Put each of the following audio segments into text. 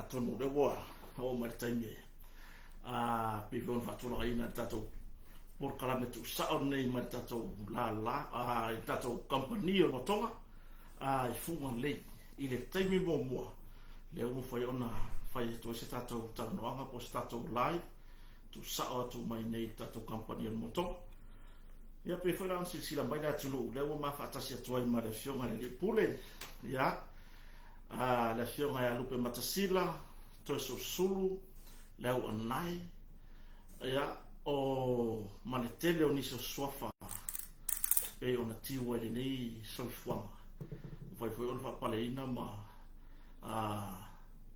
atonu o lea ua oo mai le taimi e a pei foi ona faatulagaina le tatou polokalame tuusao lenei mai le tatou lala i le tatou kamupani o le Motoga i Fugalei i le taimi muamua lea ua mafai ona fai atu ai se tatou talanoaga po o se tatou live tuusao atu mai nei i le tatou kamupani o le Motoga. Ia pei foi la ona silasila mai le atunuu lea ua ma faatasi atu ai ma le Afioga i le Alii Pule, ia, le Afioga ia Lupe Matasila, Toesolusulu, le Auanae, ia, o ma le tele o nisi o suafa pei ona tiu ai lenei soifuaga. Mafai foi ona faapaleina ma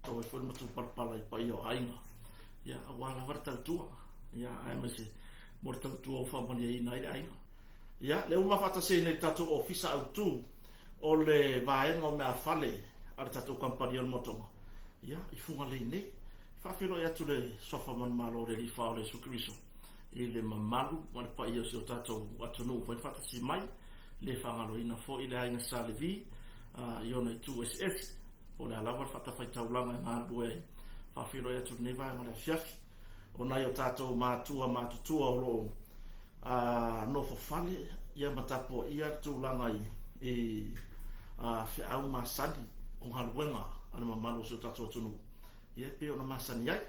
tau ai foi le matupalapala i paia o aiga, ia, aua lava le tautua, ia, aemaise mo le tautua ua faamalieina ai le aiga. Ia, lea ua mafaatasi ai nei le tatou Ofisa Autu o le vaega o meafale a le tatou kamupani o le Motoga, ia, i Fugalei nei. E faafeiloai atu le Suafa Manumalo o le Alii Faaola Iesu Keriso i le mamalu ma le paia o si o tatou atunuu ua fai faatasi mai, le faagaloina foi le aiga Sa Levi i ona itu eseese, po o le a lava le faatafaitaulaga e galulue ai. Faafeiloai atu i lenei vaega o le afiafi. O nai o tatou matua matutua o lo o nofo fale ia ma tapuaia le tulaga i feau masani o galuega a le mamalu o si o tatou atunuu ia e pei ona masani ai.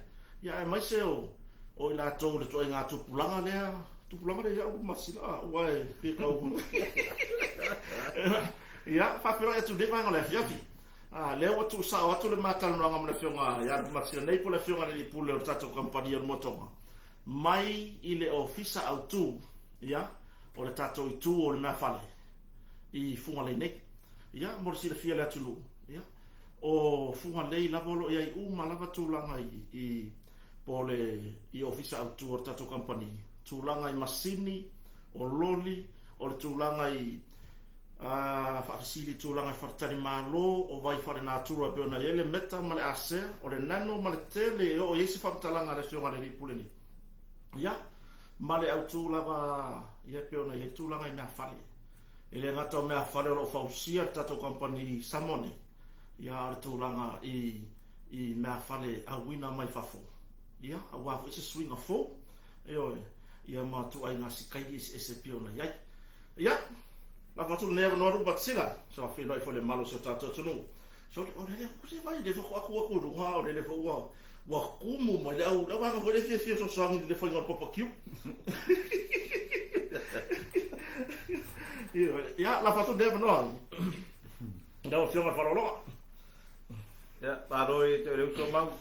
Ia aemaise o i latou le ituaiga tupulaga lea, tupulaga lea ia ua masila aua e pei tau Ia, faafeiloai atu i lenei vaega o le afiafi. A, lea ua tuusao atu le ma talanoaga ma le Afioga ia Lupe nei po o le Afioga i le Alii Pule o le tatou kamupani o le Motoga, mai i le Ofisa Autu, ia, o le tatou itu o le meafale i Fugalei nei. Ia, mo le silafia e le atunuu, ia, o Fugalei lava o lo o i ai uma lava tulaga i, i po o le i Ofisa Autu o le tatou kamupani, tulaga i masini, o loli, o le tulaga i A faafesili i tulaga i faletalimalo, o vai faalenatura e pei ona i ai le meta ma le asea, o le nano ma le tele e oo i ai se faamatalaga a le Afioga i le Alii Pule nei. Ia, ma le autu lava ia e pei ona i ai le tulaga i meafale. E le gata o meafale o lo o fausia le tatou kamupani i Samoa nei, ia a o le tulaga i i meafale auina mai fafo, ia, aua foi se suiga fou, ioe, ia ma ituaiga sikaili eseese e pei ona i ai. Ia, lafo atu lenei avanoa Lupe Matasila, so feiloai foi le mamalu o si o tatou atunuu. So, o lele se vai le faatoa tu atu i luga, o lele foi ua ua tumu mai le au le vaega foi lea fiafia fesoasoani i le faiga o le papakiu. Ia, lafo atu lenei avanoa i lau Afioga i le Faleologa. Ia, malo i te le uso mau.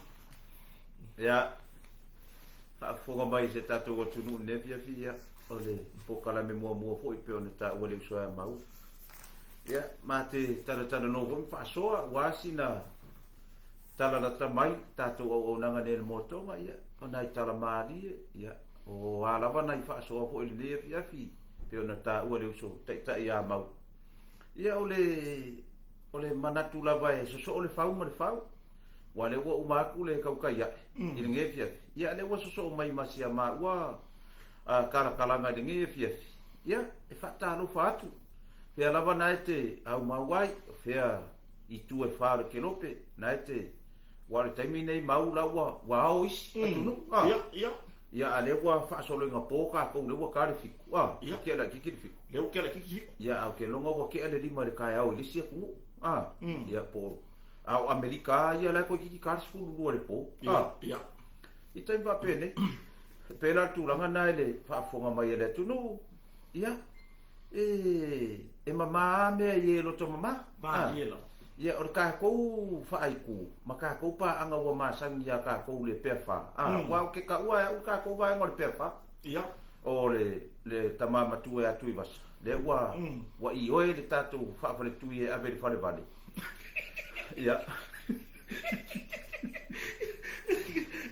Ia, faafofoga mai i se tatou atunuu i lenei afiafi, ia, o le polokalame muamua foi pei ona taua e le uso ia Mauu. Ia, ma te talatalanoa foi ma faasoa aua sina tala lata mai tatou auaunaga nei a le Motoga, ia, o nai tala malie, ia, o a lava nai faasoa foi i lenei afiafi pei ona taua e le uso taitai ia Mauu. Ia, o le, o le manatu lava e sosoo le fau ma le fau. Ua lea ua uma atu le tautai ae i lenei afiafi, ia lea ua sosoo mai ma si a maua kalakalaga i lenei afiafi, ia e faatalofa atu. Fea lava na e te aumau ai, o fea i tu e fa o le kelope, na e te, ua o le taimi nei mau la ua, ua ao isi atunuu. Ia, ia. Ia, a lea ua faasolo ina po tatou, lea ua ta le fitu, a, ua tea laitiiti le fitu. Lea ua tea laitiiti le fitu. Ia, a ou te iloa ua tea le lima i le taeao i le isi atunuu, a, ia, po o A o Amerika lava ia la e toeitiiti ta le 12 i le po. Ia, ia. I taimi faapenei, e pei la le tulaga lena i le faafofoga mai a le atunuu, ia, e, e mama lava mea i e loto mama. Malie lava. Ia, o le tatou faaitu ma tatou paaga ua masani ia tatou le pea fa. A, aua ou te taua e au le tatou vaega o le pea fa. Ia. O le, le tama matua ia Tuivasa, lea ua, ua ioe le tatou faafaletui e ave i le falevale. Ia.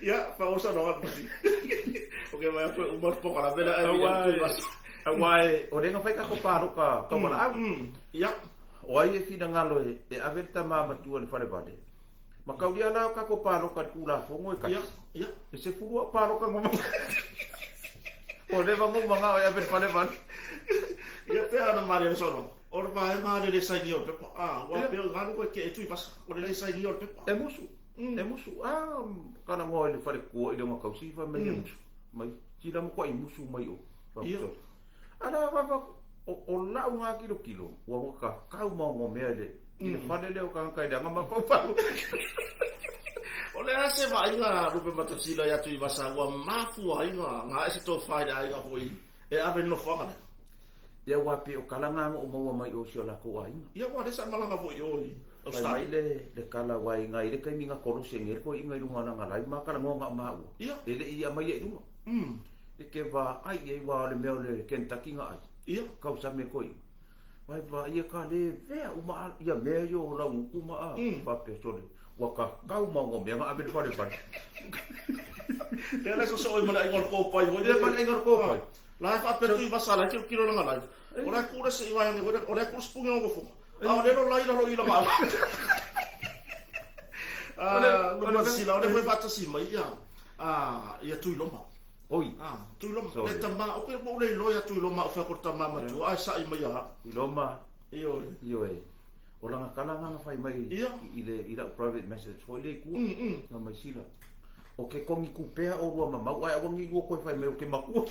Ia, faaosa loa pasi. Ok, vai atu e uma le polokalame lea ae Aua e, aua e, o lea na fai tatou paloka taumalaau. Ia. O ai e finagalo e, e ave le tama matua i le falevale. Ma kaulia la o tatou paloka i le Tulafono e kasi. Ia, ia. E sefulu au paloka na O leva ngou mangao e ave i le falevale. Ia, pea ana malie le saunoaga. O le vaega le le sainia o le pepa. A, ua pei o galu koe ke e Tuivasa. O le le sainia o le pepa. E musu. E musu, a kalagoa i le falekua i le kausi fai mai e musu. Mai, sila mo kwa i musu mai o. Ia. Ala fa o lau ngā kilo kilo, ua ka kau mau ngō mea le, i le fale leo ka kai le anga ma pau pau. O le a se vaaiga Lupematasila ia Tuivasa ua mafua ai ga ese tofa i le aiga foi e ave i le nofoaga lea? Ia ua pe o kala ngā o maua mai o si o lako aiga. Ia ua le sa malaga foi o i Fai mai le kala wai ngai le kaimi nga kolose nge ko inga i lunga na ngalai ma kala ngonga ma ua. Ia. E le ia mai e lunga. E ke va ai e wa le mea o le Kentucky nga ai. Ia. Kau sa me koi. Vai va ia ka le vea uma ia mea yo la uku ma a. Pa pe sole. Wa ka kau ma ngo mea nga ave le fale fale. Lea le so oi mala ingol ko pai hoi. Le mala ingol ko pai. La fa pe tu vasa la kilo kilo nga lai. O la kura se iwa ngi o la kura spungi ngo fu. A o le lo lai lo ila ma. Ah, lo ma sila o le foi fatasi mai ia. Ah, ia tui loma. Oi. Ah, tui loma. Le tama o ke mo le lo ia tui loma o fa ko tama ma tu ai sa i mai ia. I loma. Io. Io e. O langa kala nga fai mai i le i la private message foi le ku. Na mai sila. O ke kongi kupea o rua mamau ai awangi lua koe fai mai o ke makua.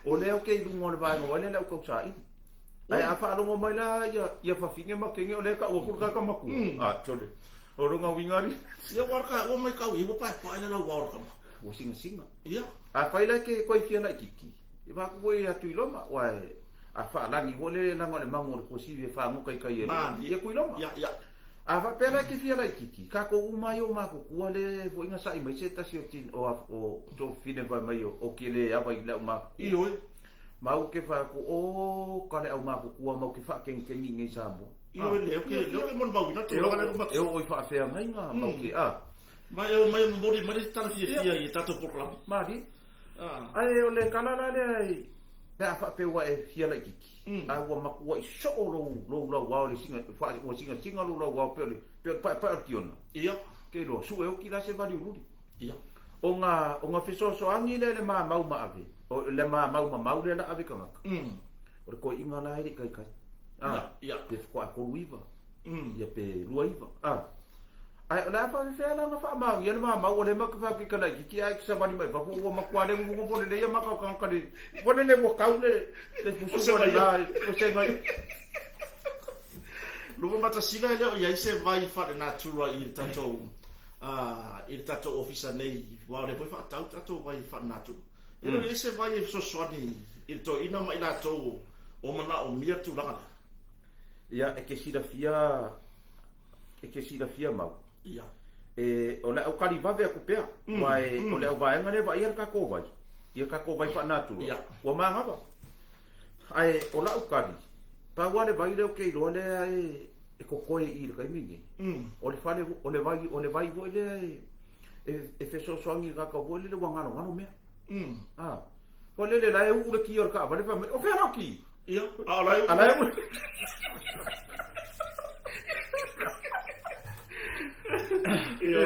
O lea o ke ilunga o le vaenga wai lea lau kau sa'i. Ai a whaalongo mai la ia whawhinge ma kenge o lea ka ua kura kaka makua. A, tole. O runga wingari. Ia waraka, ua mai kau i ua pae pae le lau waora kama. Ua singa singa. Ia. A whai lai ke koe fia lai kiki. I wāku koe atu i loma, wai a whaalangi wo le langa o le mango o le kosiwi e whaango kai kai e ia kui loma. Ia, ia. A whapea lai ke fia lai kiki, ka ko umai o mako kua le fo inga sa'i mai se tasi o tin o o tō whine vai mai o ke le awa i lau mako. I oi. Mau ke whaku o ka le au mako kua mau ke whakengengi ngei Samoa. I oi le, ke le ke mon mau ina tūranga le E o i whaawhea ngai ngā mau ke a. Mai o mai mori mai tala fia fia i tātou program. Mari. Ai o le kala la lea i pe a whaapewa e fia lai kiki. A ua makua i soo lou lau wao le singa, ua singa singa lou lau wao pe o le pae pae o tiona. Ia. Ke loa, sue o ki la se vali ururi. Ia. O ngā fesoasoani le le mamau ma ave. O le mamau ma mau le la ave kangaka. O le koe inga la ere kai kai. Ia. Pe whakwa e kolu iwa. Ia pe rua iwa. Ai, o le a whawhea la ngā whaamau, ia le mamau, o le maka whaki ka lai kiki ai ki sa wani mai whaku, ua makua le ngungu pone le ia maka o kangaka le, pone le ua kau le, le pusu le la, o se ngai. Lupematasila e le o i ai se vai faalenatura i le tatou i le tatou ofisa nei, aua o lea foi faatau tatou vai faalenatura. E le o i ai se vai e fesoasoani i le toeaina ma i latou o manaomia le tulaga lea? Ia, e ke silafia mau. Ia. E, o le au kalivave aku pea. Wai, o le au vaenga le vai ia le kākou vai. Ia kākou vai faanatura. Ia. Ua magawa. Ae, o lau kali, pau le vai leo ke iloa lea e kokoe i le kaimi nei. O le fale, o le vai foi lea e fesoasoani i kākau foi lele ua galogalo mea. Ah. Foi lele la e uu le ki o le kaavale fai mai, o fea lau ki? Ia, a o la e uu. A la e uu. Ia,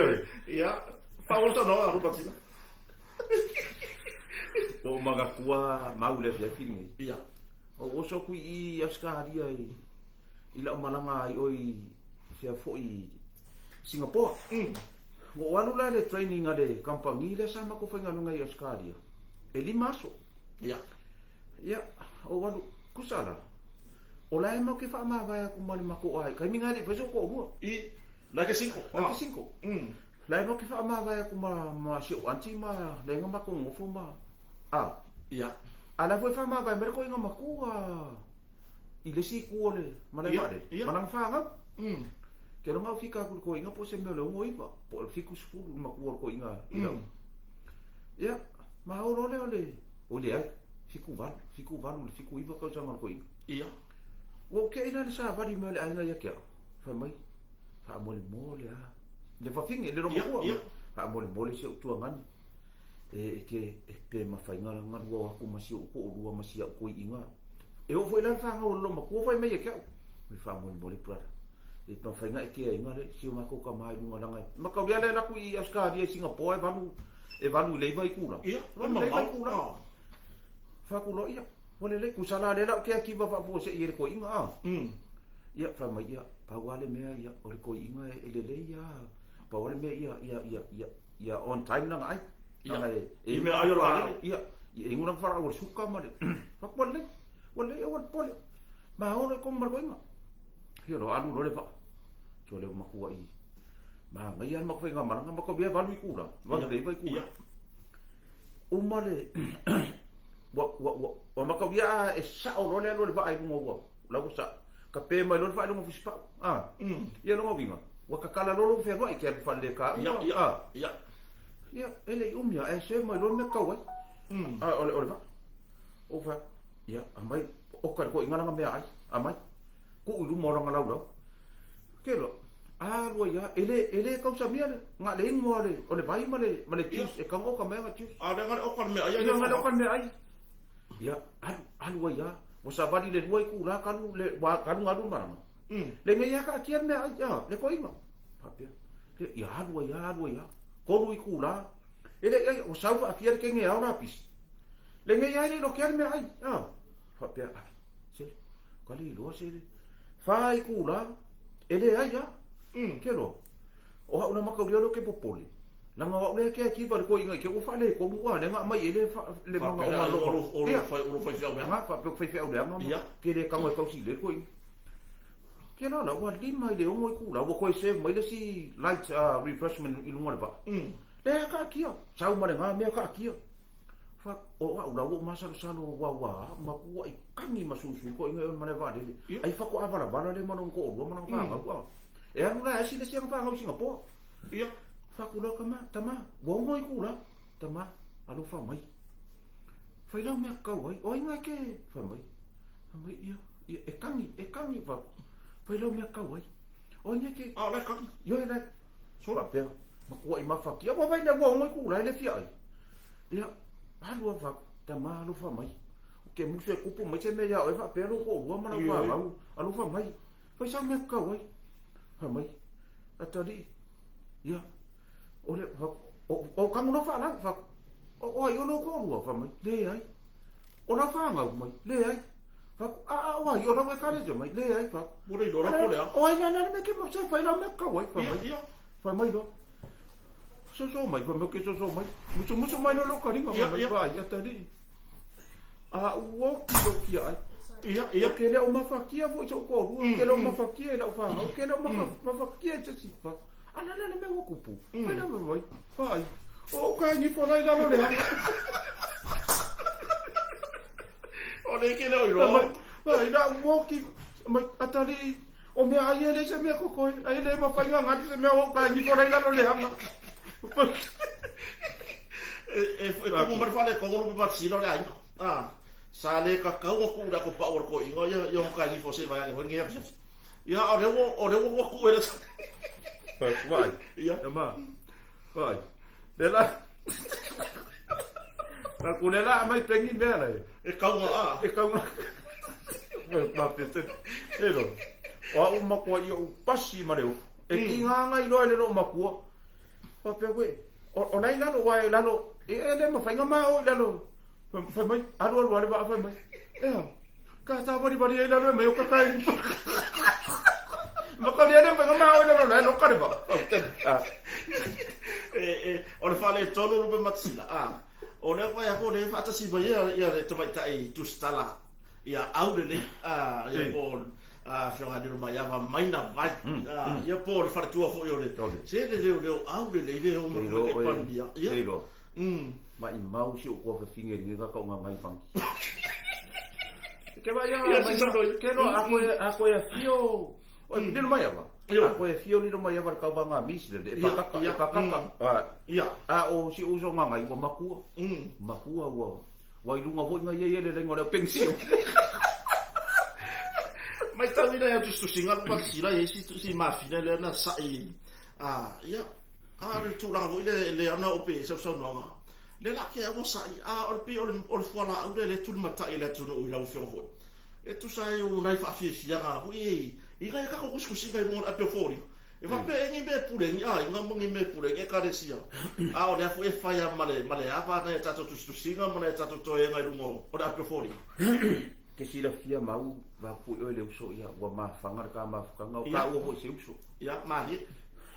ia. Faaolo tanoa Rupatina. O magakua mau le fiafi nei. Ia. O oso kui i Australia i lau malanga ai oi fia foi Singapore. O alu la le training a le company le sa mako whainga lunga i Australia. E 5 aso. Ia. Ia, o alu kusala. O la e mau ke whaamāwae aku ma le mako ai. Kai minga le whaiso ko rua. I, la ke 5. La ke 5. La e mau ke whaamāwae aku ma si o anti ma le nga mako ngofo ma. A. Ia. A la foi whaamāwae mere ko inga maku a i le si ku o le mana whare. Mana whaangau. Ke ronga o whika aku ko inga po se mea le ongo iwa. Po le fiku sefulu maku o ko inga i rau. Ia, ma oro le o le o le ai. Fiku valu le fiku iwa kau sanga ko inga. Ia. Ua ke ina le sa wari mea le ainga ia kia. Whai mai, wha mole mole a. Le whawhinge, le ronga kua. Wha mole mole se utua ngani. E ke e pe mawhai ngara ngarua o aku masi o uko o rua masi au koi inga. E o foi lan whanga o loma kua whai mai e kia. Me wha mole mole brother. E mawhai nga e kea inga le, si o mako ka mai lunga langa. Makau rea le laku i Australia i Singapore e valu leiva i kura. Ia, valu leiva i kura. Whakulo ia. Wale le kusala le lau kea kiwa whaapua se i ere koe inga a. Ia, fai mai, ia, pau lava le mea, ia, o le toeaina e lelei lava, pau lava le mea, ia, ia, ia, ia, ia on time lana ai. Ia, i mea ai o la lele. Ia, ia inu lana fualaau o le suka ma le, fai atu, ua lelei, ua lelei, aua le popole. Malo le tonu ma le toeaina. Ia loa alu loa le vaa. Sole ua matuai manaia le matou faigamalaga, matou avea e 8 itula, 8 i le 9 itula. Uma le ua ua ua ua mataulia a e sao loa le alu a le vaa i luga ua la ua sao. Tape mai loa le vaa i luga o Fusipau. A. Ia lona uiga, ua tatala loa lou fealuai e te alu faaleleka uma. Ia, a. Ia. Ia, e le i umi lava, ae serve mai loa le mea tau ai. A, o le, o le vaa. Ou fai atu, ia, aumai, oka i le toeaina lana meaai, aumai. Tuu i luma o lana laulau. Ke loa, alu ai lava, e le, e le tausamia le, na o le inu lava o le, o le vai ma le, ma le juice, e tago oka mai ana juice. A, le na o le oka o le meaai. Ia, na o le oka o le meaai. Ia, alu, alu ai lava. Ua savali le lua itula talu le, ua talu na alu le malaga. Lenei lava taatia le meaai, a, le toeaina. Faapea, ia alu ai lava, alu ai lava. Tolu itula, e le i ai, ua sau faafia le kene ao lapisi. Lenei lava e le i lotea le meaai, a. Faapea, a, sele, ka le iloa sele. Fa itula, e leai lava. Ke loa, o au na mataulia lea ou te popole, leaga o au lea e caregiver i le toeaina i te i ua faaletonu, a lea na aumai i ai le le manaoga o lou o lou faifeau leaga. Faapea ou faifeau leaga ma ke le tago e tausi lelei le toeaina. Ke la la, ua 5 i le 6 itula, ua toe serve mai le isi light refreshment i luga o le vaa. Lea taatia, sau ma lena mea taatia. Fa, o au la ua ou masalosalo ua ua matuai kagi ma suisui toeaina i o i le malae vaalele. Ai faatoa valavala lea ma lona toalua ma lana fanau a. E alu la e asi le isi ana fanau i Singapore. Ia. Fai atu loa tama, tama, ua 6 itula. Tama, alofa mai. Fai lau mea kau ai. O ai nga ke fai mai. Fai mai ia, ia e kagi, e kagi fai. Fai lau mea kau ai. O ai nga ke. A o la e kagi. Ioe la. So faapea, matuai mafatia. Ua vaai lea ua 6 itula e le fia ai. Ia, alu a fai, tama alofa mai. Ou te musu e kupu mai se mea ia oe faapea lou toalua ma lau fanau. Alofa mai. Fai sau mea kau ai. Fai mai, atalii, ia, o le, o, o kagu lau faalau, fai, o, o ai o lou toalua, fai mai, leai. O lau fanau mai, leai. Fai, a, a, o ai o lau ekalesia mai, leai, fai. Ua le iloa la po o le a. O ai la le mea ke mo se fai lau mea kau ai, fai mai. Ia, ia. Fai mai loa. Soso mai, fai mai ke soso mai. Musumusu mai loa lou kaliga, fai mai, vaai, atalii. A ua oki oki ai. Ia, ia. Ke le o mafakia foi so'u toalua, ke le o mafakia i la'u fanau, ke le o mafakia i se isi. A o le a le mea ua tupu? Fai la mai, vaai, o ou kai nifo la i lalo le aga. O le ke le o iloa. Vaai, la'u oki, mai, atalii, o mea ai e leai se mea kokoe, ai e le mafai ona gali se mea o ou kai nifo la i lalo le aga. E tumu mai le faaletonu o le Matasila o le aiga. A, sa le tatau ona tuu i le ato pau o le toeaina ia ia ona taifo se i vae ane foi lenei afiafi. Ia, a o lea ua, o lea ua tuu e le Vaai. Ia. Ma. Vaai. Le la. Na ku le la mai pengi mea lai. E kaunga a. E kaunga. Ma pe te. E lo. O au matua i ou pasi ma le ufu. E tiga ngai loa i le loo makua. Faapea koe, o la i lalo, aua e lalo, e le mafai ona ma o i lalo. Fai mai, alu alu lava le vaa fai mai, ea, ka sāvalivali ai i lalo e mai o ka kai. Ma ka le mafai ona ma o i lalo, la e loka le vaa. E, o le faaletonu lupe matasila, a, o lea vaai atu o lea e faatasi mai ia, ia le tamaitai tusitala, ia au lelei, a, ia po o Afioga ia Lilomaiava mai na vai, a, ia po o le faletua foi o le, se le leoleo au lelei le o ma le Palemia. Ia. Maimau si ou tuafafine i lenei kaka o Gagaifagi. Ke vai a mai ke loa a koe a koe afio o Lilomaiava. A koe afio Lilomaiava i le tauvaga a Misi le e pakaka e pakaka. Ia. A o si ou uso Gagai ua makua. Makua ua ua i luga foi nai ia le laina o le au penisio. Maitauina ia tusitusiga ma sila i si si mafina lea na sa'i a ia a o le tulaga foi lea lea ona oo pea i ai sau saunoaga lea la ke ua sa'i a o le pei o le o le fualaau lea lea e tulimatai i le atunuu i lau afioga foi e tusa ai o nai faafiafiaga foi e i nai a tatou tusitusiga i luga o le ape o foliga e faapea e ni mea e pule ai ni aiga ma ni mea e pule ai ni ekalesia a o lea foi e fai lava ma le ma le ava nai a tatou tusitusiga ma nai a tatou toega i luga o le ape o foliga. Ke silafia mau vaku foi oe le uso ia ua mafaga le ka mafutaga o taua foi se uso. Ia, malie.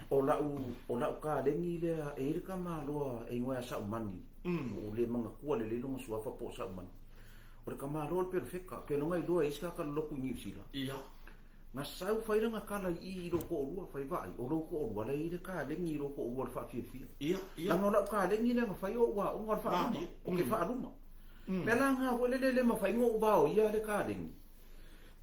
O lau o lau kalegi lea e i ai le tamaloa e igoa ia Saumani. Ua ou le manatua lelei lona suafa po o Saumani. O le tamaloa o le pelofeka, ou te iloa iloa e isi tagata lolotu i Niu Sila. Ia. Na sau fai lana tala i i i lou toalua, fai vaai, o lou toalua la e i ai le kalegi i lou toalua o le faafiafia. Ia, ia. Leaga o lau kalegi lea na fai o ou aoga o le faaluma, ou te faaluma. Mea la na foi lele le mafai ona ou vaoia le kalegi.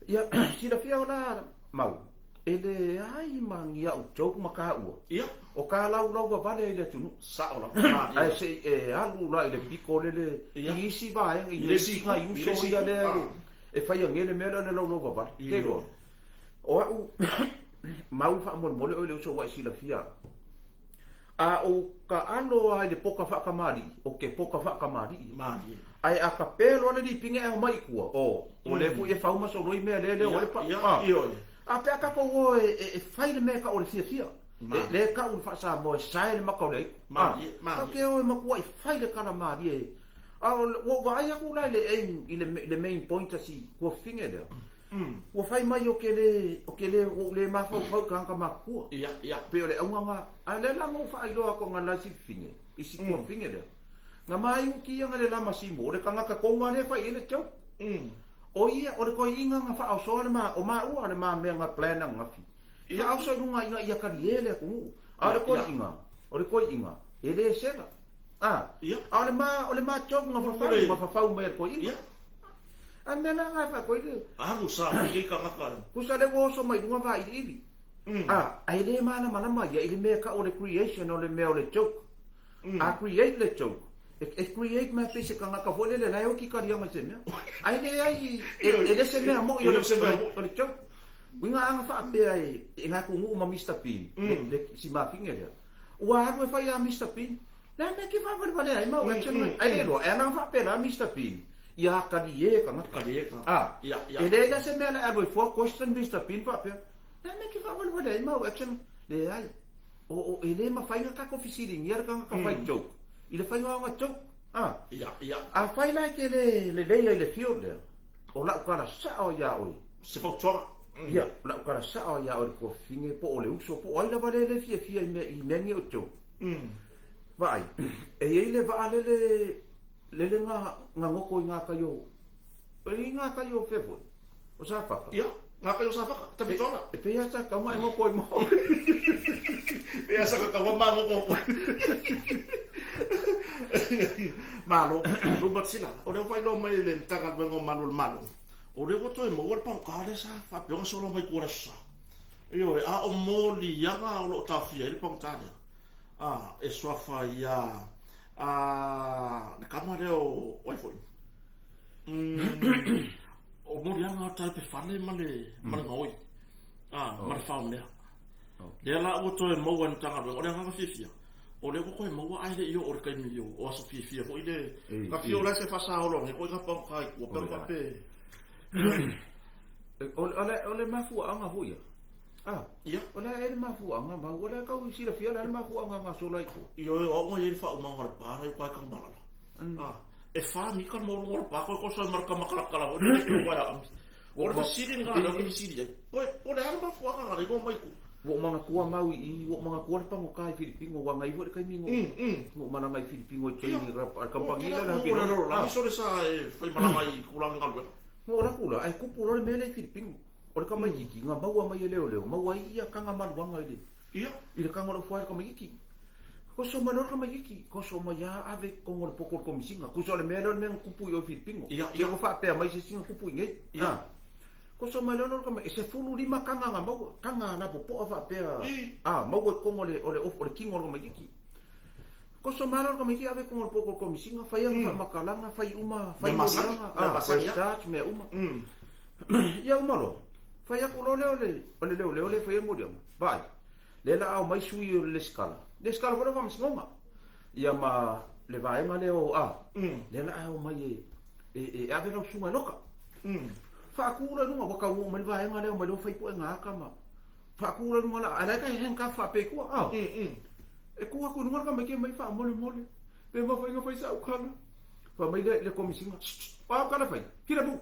Ia, silafia o la mau, e leai ma ni au joke ma taua. Ia. O ka laulau vavale ai le atunuu. Sao lava. Ae se i e alu la i le piko lele i isi vaega, i le isi nai uso ia lea e fai age le mea lea o le laulau vavale. Te iloa? O au mau faamolemole oe le uso ua e silafia. A ou taalo lava i le poka faatamalii, o ke poka faatamalii. Malie. Ae a tape loa le lipine ae omai i tua, o, o lea foi e fau ma soloi mea lea lea o le pa. Ia, ioe. A pe a tatou o e fai le mea e tau o le fiafia. Malie. Lea e tau i le faa-Samoa e sae le maka o le aitu. Malie, malie. Tatou te o e matuai fai le tala malie. A o, ua ou vaai atu la i le aim, i le main point a si tuafafine lea. Ua fai mai o ke le, o ke le, ua ou le mafaufau i tagata matutua. Ia, ia. Pei o le auga na, a lea la na ou faailoa atu ana la i si fafine, i si tuafafine lea. Na maiuki ia na le lama simu, o le tagata tonu lava lea e fai i ai le joke. O ia, o le toeaina na faaosoa le ma, o maua o le ma mea na plan ananafi. Faaoso i luga ina ia kaliē le atunuu. A o le toeaina, o le toeaina, e le sela. A, a o le ma, o le ma joke na fafau, ma fafau mai e le toeaina. A mea la nga fa koi le. Alu sa i tagata. Kusa le ua oso mai luga vailiili. A, a e le malamalama ia i le mea ka o le creation o le mea o le joke. A create le joke, e create mai pei se tagata foi lele la e oki kaliaga i se mea. Ae leai, e le se mea moi o le joke. Uiga aga faapea e nga atunuu ma Mister Bean, le si mafine lea. Ua alu e fai ia Mister Bean, Le a mea ke faawalewale ai mau action mai. Ai le loa, e ana faapea la Mr. Bean, ia kali e tagata. Kali e tagata. Ah, Ia, ia. E leai la se mea le alu ai fua question Mr. Bean faapea, le a mea ke faawalewale ai mau action. Leai, o, o, e le mafai ona tatou fesiligia le tagata fai joke, i le faiga o ana joke. Ah. Ia, ia. Afai la e te le lelei ai le field lea, o lau tala sao iā oe. Se fautuaga. Ia, o lau tala sao iā oe le tuafafine po o le uso po o ai lava lea e le fiafia i mea, i mea nei o joke. Vaai, e i ai le vaa lele, lele nga, nga goto i ngā kai o, i ngā kai o fea foi, o Safata. Ia, ngā kai o Safata, Tawhitola. E pehea sa kaua e goto ai mo. Pehea sa kaua ma goto. Malo, Rumatsila, o lea ua faailoa mai e le Matagaluega o Malu o le Malo, o lea ua toe maua le pagota lea sa faapea ona sola mai tua i le Aso Sa. Ioe, a o moliaga o lo o taofia ai le pagota lea, a, e suafa iā, a, le kama lea o, o ai foi? O moliaga o tae pe fale ma le, ma le gaoi, a, ma le faomea. Lea la ua toe maua e le Matagaluega, o le agaga fiafia, o lea ua toe maua ae le i oo i le taimi o aso fiafia foi le, ka fia o la se faasaolo ane koe ka pagota i tua, pe ona faapea, O le mafuaaga foi ia. Ah, Ia. O le a ea le mafuaaga mau, o le a tau silafia le a le mafuaaga na sola i tua. Ioe, o au na i ai le faaumaga o le pa la i uka e Tanumalala. Ah, e fa mita le maualuga o le pa, koe koso ai ma le tama kalakala foi lele i tua e aami. O le fesili lena lea ou te fesili ai, koe, po o le a le mafuaaga na le igoa mai i tua? Ua ou manatua mau i i, ua ou manatua le pagota i Filipino, ua agai foi le taimi na ou malaga i Filipino i training a le kamupani lea o le Ia, o le aso le sa e faimalaga i tulaga galuega. Na ou alu atu la, ae tupu loa le mea lea i Filipino. O le tamaitiiti, na maua mai e leoleo, maua ai ia taga maluaga i le, i le taga o le ufuae o le tamaitiiti. Koso mai loa le tamaitiiti, koso mai lava ave i totonu o le poto o le Komesina. Tusa o le mea lea o le mea na tupu i o i Filipino. Ia ua faapea mai se isi na tupu i inei. Koso mai loa le tamaitiiti, e 15 taga na maua, taga lapopoa faapea, maua i totonu o le, o le, o le tino o le tamaitiiti. Koso mai loa le tamaitiiti ave i totonu o le poto o le Komesina, fai ana faamatalaga, fai uma, fai moliaga, fai charge, mea uma. Ia uma loa, fai atu loa lea o le, o le leoleo lea e faia le moliaga, vaai, lea la ao mai sui o le lesitala, lesitala foi le faamasinoga, ia ma le vaega lea o, a, lea la ao mai e, e, e ave lau susuga e loka. Faatu loa i luga, ua taunuu mai le vaega lea, omai loa fai puega ata ma, faatu loa i luga la, a la e kai handcuff faapea i tua, a, e tu atu i luga le tamaiti mai faamolemole, pe mafai ona fai sau tala. Fai mai le, le Komesina, o au tala fai, filemu.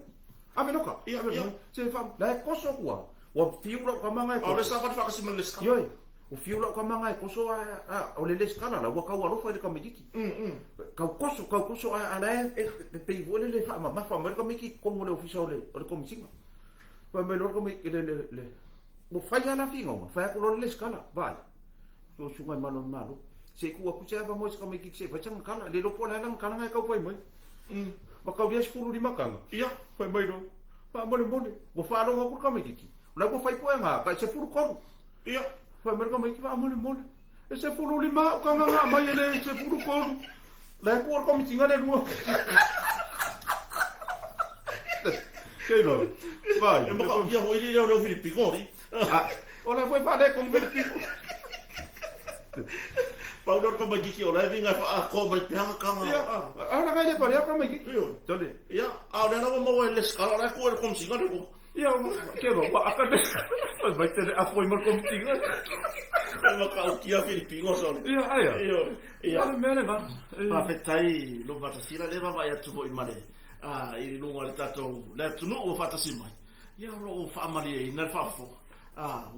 Ave loka. Ia, Ave ia. loka. Se fa la e koso kua. Ua fiu lau kamaga e A o le koso. sa fale faakasi ma le lesitala. Ioe. Ua fiu lau kamaga e koso a a o le lesitala la ua kau alofa i le tamaititi. Kau koso, kau koso a a la e e e pei foi lele e faamamafa mai le tamaiti i totonu o le ofisa o le o le Komesina. Fai mai loa le tamaiti le le le ua fai lava la finauga, fai atu loa le lesitala, vaai. Lau susuga i Malo o le Malo, se i tuu atu se avanoa i se tamaititi se i fai sana tala, le iloa po o le a lana tala na e tau fai mai. Ma tau lia 15 tala. Ia. Fai mai loa, faamolemole, ua faalogo atu le tamaititi, o la ua fai puega, tai 13. Ia. Fai mai le tamaititi, faamolemole, e 15 au taga na aumai e le 13. La e tuu le komiti le lua. Kei loa, vai. E matautia foi le leo Filipino alii. Ah, o la foi faaletonu Filipino. Pau lea o le tamaititi o la e viga e faaatoa mai pea tana. Ia, a la kai le pale tamaititi. Ioe. Tole. Ia, a o lea la ua maua e le lesitala, o la e tuu e le komesina le lua. Ia, ke loa, ua aka le. Fai mai te le afoi ma le komesina. E matautia Filipino sole. Ia, aia. Ioe. Ia. O le mea lena. Faafetai Lupematasila, lea e vaavaai atu foi ma le i luga o le tatou le atunuu ua faatasi mai. Ia o lo o faamalieina le faafofoga.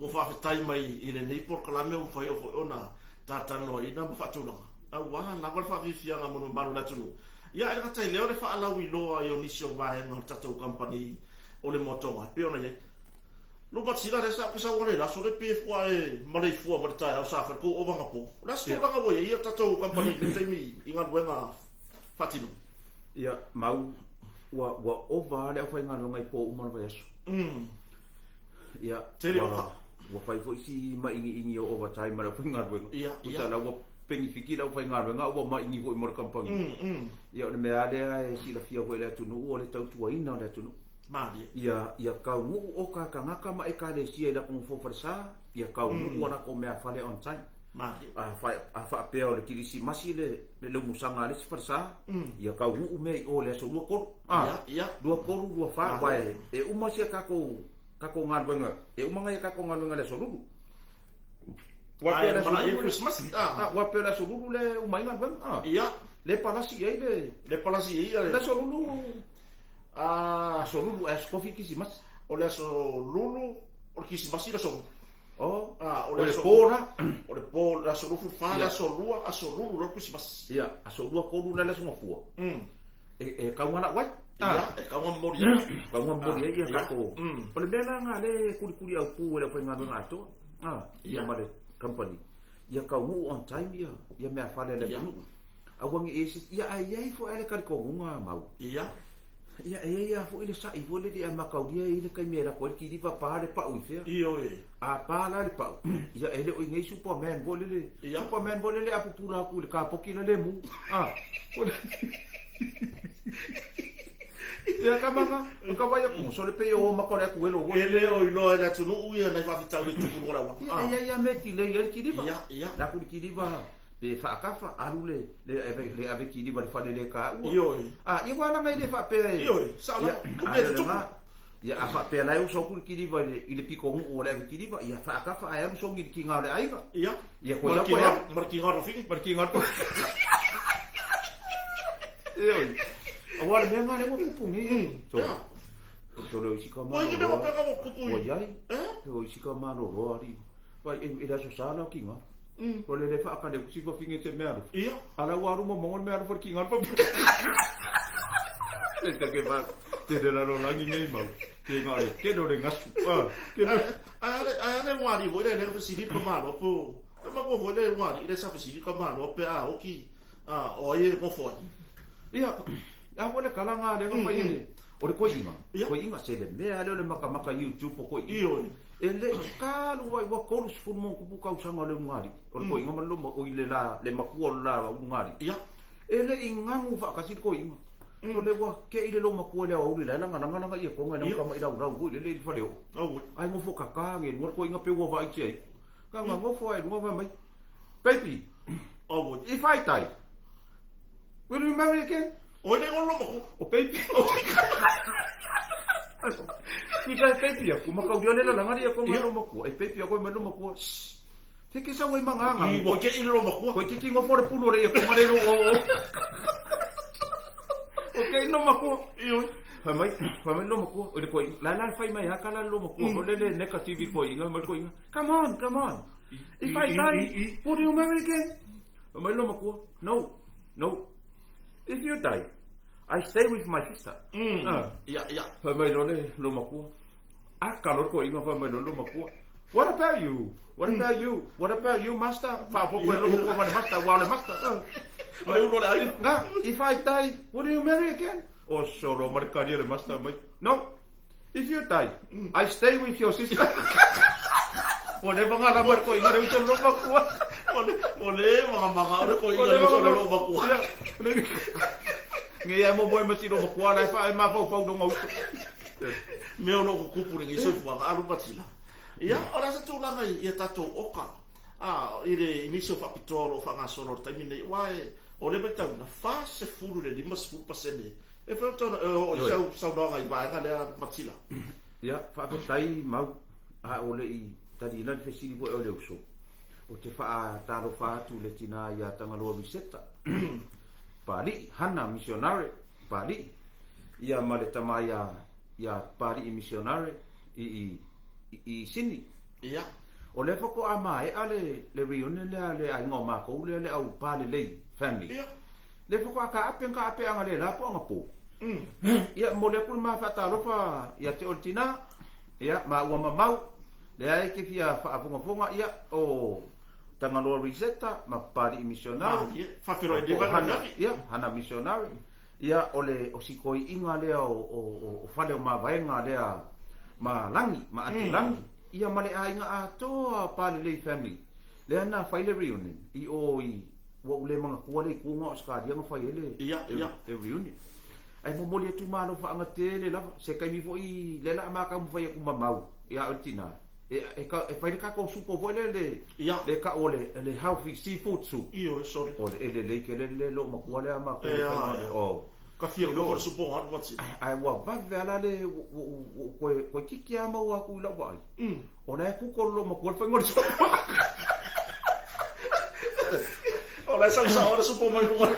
Ua faafetai mai i lenei polokalame ua mafai foi ona talatalanoaina ma faatulaga, aua lava le faafiafiaga mo le mamalu o le atunuu. Ia ae le gata i lea o le faalauiloa i o nisi o vaega o le tatou kamupani o le Moatoga e pei ona i ai. Lupematasila lea sa ou sau ale i le aso lea pe fua e maleifua mai le taeao sa fai le tou ova anapo. O le a se tulaga ua i ai le tatou kamupani i lenei taimi i galuega faatino? Ia, Mau, ua, ua ova lava le aufaigaluega i po uma o le vaiaso. Ia, Tele ua, oka. ua fai foi si ma'igi'igi o overtime a le aufaigaluega. Ia, Tusa ia. la ua penifiki le aufaigaluega a ua ma'igi foi mo le kamupani. Ia, o le mea lava lea e silafia foi e le atunuu o le tautuaina o le atunuu. Malie. Ia, ia taunuu oka a tagata ma ekalesia i latou nofoa falesa, ia taunuu a latou meafale on time. Malie. A fa, a faapea o le Kirisimasi le, le leumusaga a le isi falesa, ia taunuu mea i o i le aso 23. A, Ia, ia. 23, 24, aua e, e uma si a tatou, tatou galuega, e uma nai a tatou galuega i le aso Lulu. Ua Ae pea le aso malaia Lulu le, Christmas. a, ua pea le aso Lulu le uma ai galuega. A, Ia. le palasi i ai le, Le palasi i ai le aso Lulu, A, aso Lulu, aso tofi Kirisimasi. O le aso Lulu, o le Kirisimasi le aso Lulu. Oh, A, o o le le aso po la. O le po, le aso 24, le Ia. aso 2, aso Lulu, le Kirisimasi. Ia, aso 23 la le aso Gafua. E, e kauga lau ai. Ia, e kauga momoli ai. Kauga momoli ai ia Ia. tatou. O le mea la lena lea e kulikuli aupū e le aufaigaluega atoa. A, ia Ia. ma le company. Ia taunuu on time ia, ia meafale a le Ia. atunuu. Aua ne i e se, ia ae i ai foi lava le talitonuga mau. Ia. Ia, e i ai lava foi le sa'i foi lele a mataulia e i ai le taimi e alu atu ai le kiliva pa le pau i fea. Ioe. A pa la le pau, ia e le o i nei Superman foi lele. Ia. Superman foi lele a pupula atu i le kapoki la le mu. A, Ia tamaga, o ka vai atu, sole pe o maka o le atu elo. E le o iloa e le atunuu ia nai faafitauli e tupu i luga o le auala. Ia, e i ai lava mea e tilei ai le kiliva. Ia, ia. Le atu le kiliva, pe faakafa, alu le, le ave, le ave kiliva i le fale le taua. Ioe. A, ia ua alaga i le faapea e. Ioe, sao Ia, lava. O a mea le tutupu. lena. Ia, a faapea la e uso atu le kiliva i le, i le pitonuu o le ave kiliva, ia faakafa ae alu sogi i le tiga o le aiga. Ia. Ia, koe Ma le lau koe tiga, alu. ma le tiga o le fafine. Ma le tiga o le Ioe. Aua o le mea lena lea ua tupu nei. So, Ia. so le o isi ka Ua i le mea maloloa. faapea ka ua tupu i. Ua i ai. Eh? O isi ka maloloa alii. Vai, e, e le aso sa la o tiga. O le le faakale atu si fafine te mea alofa. Ia. A la ua alu momoga le mea alofa i le tiga o le fafine. E take fa, te le lalolagi nei mau. Te nga le, ke no le gasu. Ah, ke no. Ae a le, ae a le ugali foi lea, lea na fesili ka malo po, e maua foi le ugali lea sa fesili ka malo pe a oki, a, o ai e nofo ai. Ia, a foi le tala na lea na fai e le, o le koiiga. Ia. Koiiga se le mea lea o le makamaka YouTube o koiiga. Ioe. E le i talu ai ua 30 ma ona tupu tausaga o le ulugalii, o le koiiga ma le loma, oi le la, le matua o le la ulugalii. Ia. E le i ganu faatasi le koiiga. O le ua kei le loma matua i le aoauli la e lagalaga lana iakoga i lana tama i laulau foi lele i le faleoo. Auoi. Ae nofo kaka age i luga le koiiga pe ua vaai tia ai. Kaga nofo ae i luga fai mai, Baby, Auoi. if I die, will you marry again? O le igoa o le loma matua. O baby. Tusa e baby aku, makaulia le lalaga le iakoga i loma matua. E baby aku e mai loma matua, shh. Te ke sau ai magaga. I ua kei le loma matua. Koe titi nofo le pulu o le iakoga le lo o. O kei loma matua. Ioe. Fai mai, fai mai loomatua, o le toeaina, la e la fai mai lava tala le loomatua foi lele negative i toeaiina, fai mai le toeaina, come on, come on, if I die, would you marry again? Fai mai le loomatua, no, no, if you die, I stay with my sister. Ah. Ia, ia. Fai mai loa le loomatua, aka loa le toeaina fai mai loa le loomatua, what about you? What about you? What about you, master? Faaopoopo e loomatua ma le master, aua o le master. Ah. O le ulu o le aiga. Na, if I die, would you marry again? O solo ma le kali a le master mai. No, if you die, I stay with your sister. Ua leva ona lava le toeaina le uso o le loomatua. Ua le magamaga'a o le toeaina le uso o le loomatua. Nei ae momoe ma si loomatua la e faa e mafaufau lona uso. Mea o lo o tutupu lenei soifuaga alu matila. Ia, o le a se tulaga i a tatou oka a i le i nisi o faapitoa o lo o faagasolo i le taimi lenei, aua e o lea e matauina, 40 i le 50% e fai ona e oo i sau saunoaga i vaega lea matila. Ia, faafetai Mau, a o le i taliina le fesili foi o le uso, ou te faatalofa atu i le tina ia Tagaloa Miseta, Papalii, Hana Misionare, Papalii, ia ma le tama ia ia Papalii Misionare i i i Sini. Ia. O lea faatoa maea le le reunion lea a le aiga o matou lea le au Palelei family. Ia. Lea faatoa taape na taape analeila po anapo. Ia e momoli atu le ma faatalofa ia te oe le tina, ia maua ma Mau, lea e te fia faafogafoga ia o Tagaloa Riseta ma Papali'i Misionare. Ia, faafeiloai nei ma le afiafi. Ia, Hana Misionare. Ia, o le o si toeaiina lea o o o Fale o Mavaega lea ma Lagi, ma Aunty Lagi, ia ma le aiga atoa o Palelei family, lea na fai le reunion i o i, ua ou le manatua le itu na o Ausetalia na fai ai le le reunion. Ae momoli atu ma alofaaga tele lava, se taimi foi lea o le a ma taumafai atu ma Mau ia oe le tina, e e fai le tatou supo foi lea le le tau o le le healthy seafood soup. Ioe, sorry. O le e lelei tele le loomatua lea ma matou e fai oh. Ka fia koko le supo alu atu. Ae ua vave lava la le ua ou toe toeitiiti lava maua atu i lau vaai. O la e kuko le loomatua le faiga o le supo. O la e sau sao le supo mai luga.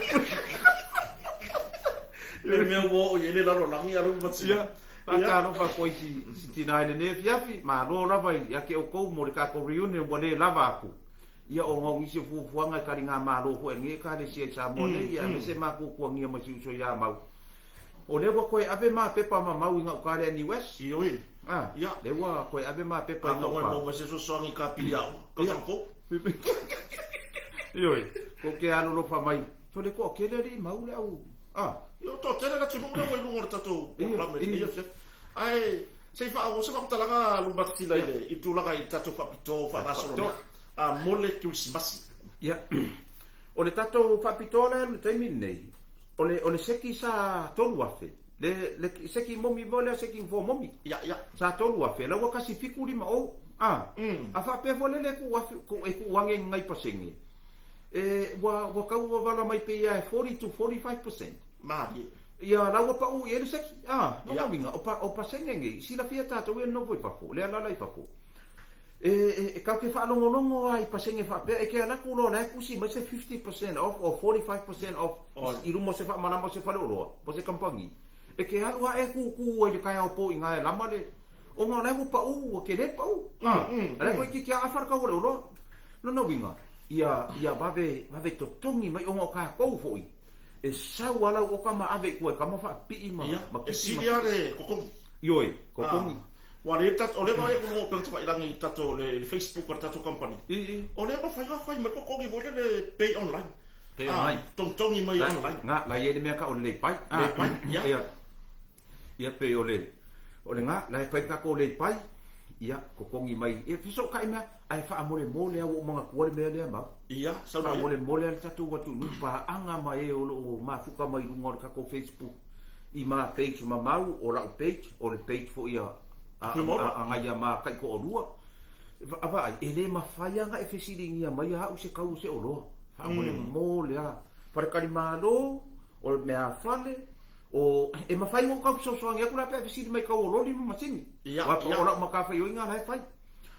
Le mea ua oo i ai le lalolagi alu matia. Ia, faatalofa atu ai i si tina i lenei afiafi, malo lava ia te outou mo le tatou reunion ua le lava atu. Ia ona o nisi o fuafuaga e taligamalo foi a lenei Ekalesia i Samoa nei, ia aemaise matuatuagia mai si uso ia Mau. O lea ua toe ave ma pepa ma Mau i gauta le NUS. Ioe. A, Ia. lea ua toe ave ma pepa i Ana ua gauta. maua mai se fesoasoani i kapili aoga, tausaga fou. Ioe, tou te alolofa mai. Sole toatele alii Mau le au, a. Ia, o toatele le atunuu lea ua i luga o le tatou polokalame i lenei afiafi. Ae se i faaauau se faamatalaga Lumatetila i le tulaga i le tatou faapitoa ua faagasolo nei. A mo le Kerisimasi. Ia, o le tatou faapitoa lea i le taimi lenei, o le, o le seki sa 3,000, le, le seki momi foi lea, seki nofoa momi. Ia, ia. Sa 3,000, la ua 1750, a. A faapea foi lele e tuu afe, e tuu ane i ni nai pasene, e, ua, ua tau wavala mai pei lava e 40 to 45%. Malie. Ia, la ua pau i ai le seki, a. Lona uiga, o pa, o pasene nei, silafia tatou ia le nofo i fafo, le alaala i fafo. E, e, tatou te faalogologo lava i pasene faapea, e te alu atu loa o la e tusi mai se 50% off or 45% off i luma o se faamalama o se faleoloa po o se kamupani. E te alu lava e tūtū ai i le taeao po i ina e lama le, ona o la e ua pau, ua tele le pau. A la e toeitiiti lava afa le tau o le oloa. Lona uiga, ia, ia vave, vave totogi mai ona o tatou foi, e sau lava lau oka ma ave i tua e kama faapipii ma, ma E kisi sili ma lava le totogi. Ioe, totogi. Ua le tatou, o lea vaai atu luga o upega tafailagi i tatou le Facebook a le tatou company. I. O lea mafai ona fai mai totogi foi lele pay online. Pay online. Togitogi mai online. Nga, la i ai le mea tau o le lei pai. Lei pai, ia. Ia, ia pei o le, o le nga, la e fai tatou lei pai, ia, totogi mai, ia fesootai mea, ae faamolemole lava ua ou manatua le mea lea Mau. Ia, saunoa ia. Faamolemole lava le tatou atunuu, paaga ma e o lo o mafuta mai luga o le tatou Facebook. I ma page ma Mau, o la'u page, o le page foi a a nai a ma taitoalua, a vaai, e le mafai a na e fesiligia mai a'u se tau o se oloa. Faamolemole a. Faletalimalo, o le meafale, o, e mafai ona ou tau fesoasoani atu la pe a fesili mai i tau o loli ma masini. Ia, ia. O la'u matafaioi na la e fai.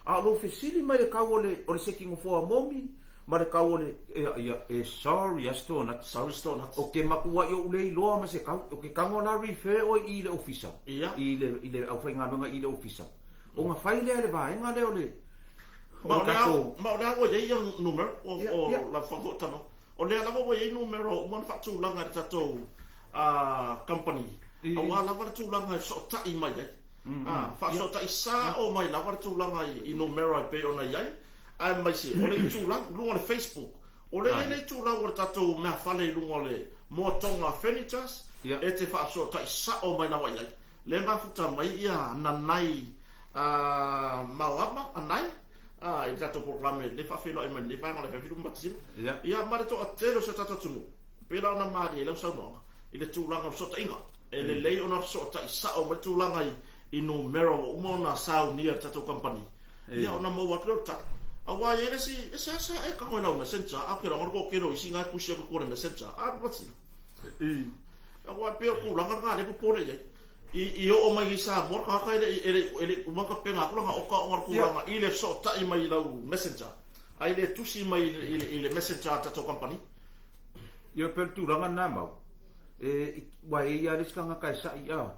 A o lou fesili mai i le tau o le, o le seki nofoa momi, Ma le kau o le, ia, ia, e sorry a se donut. Sorry se donut. O ke makuaʻi oʻu le iloa ma se kau, o ke kago la refer ʻoe i le ofisa. Ia. I le, i le aufaigaluega i le ofisa. Ona fai lea le vaega lea o le, o le tatou. Ma o le a ua i ai ia numera o, o la faafootano. O lea lava ua i ai numera ua uma ona faatulaga e le tatou company, aua lava le tulaga e fesootai mai ai. Faafesootai sao mai lava le tulaga i numera e pei ona i ai, aemaise o le itulau i luga o le Facebook. O lea e i ai le itulau o le tatou meafale i luga o le Moatoga Furnitures, e te faafesootai sao mai lava i ai. Lea e mafuta mai ia Nanai Maoama, Anai, i le tatou polokalame lea e faafeiloai mai i lenei vaega o le afiafi Lumatasila. Ia ma le toatele o si o tatou atunuu, pei la ona malie ai lau saunoaga i le tulaga o fesootaiga. E lelei ona fesootai sao mai le tulaga i numera ua uma ona saunia e le tatou kamupani, ia ona maua atu lea o le tali. Aua e i ai le isi, e seasea e tago i lau messenger, a ou te iloa le toatele o isi na e tusi atu i tua i le messenger, a Lumatasila. Aua e pei o le tulaga lena lea e popole i ai. I oo mai i Samoa le tagata e le i e le i uma ona tapena atu lana oka ona o le tulaga i le fesootai mai i lau messenger, ae le tusi mai i le messenger a le tatou kamupani. Ia e pei o le tulaga lena Mau, e, ua e i ai lava le isi tagata e sa'i a,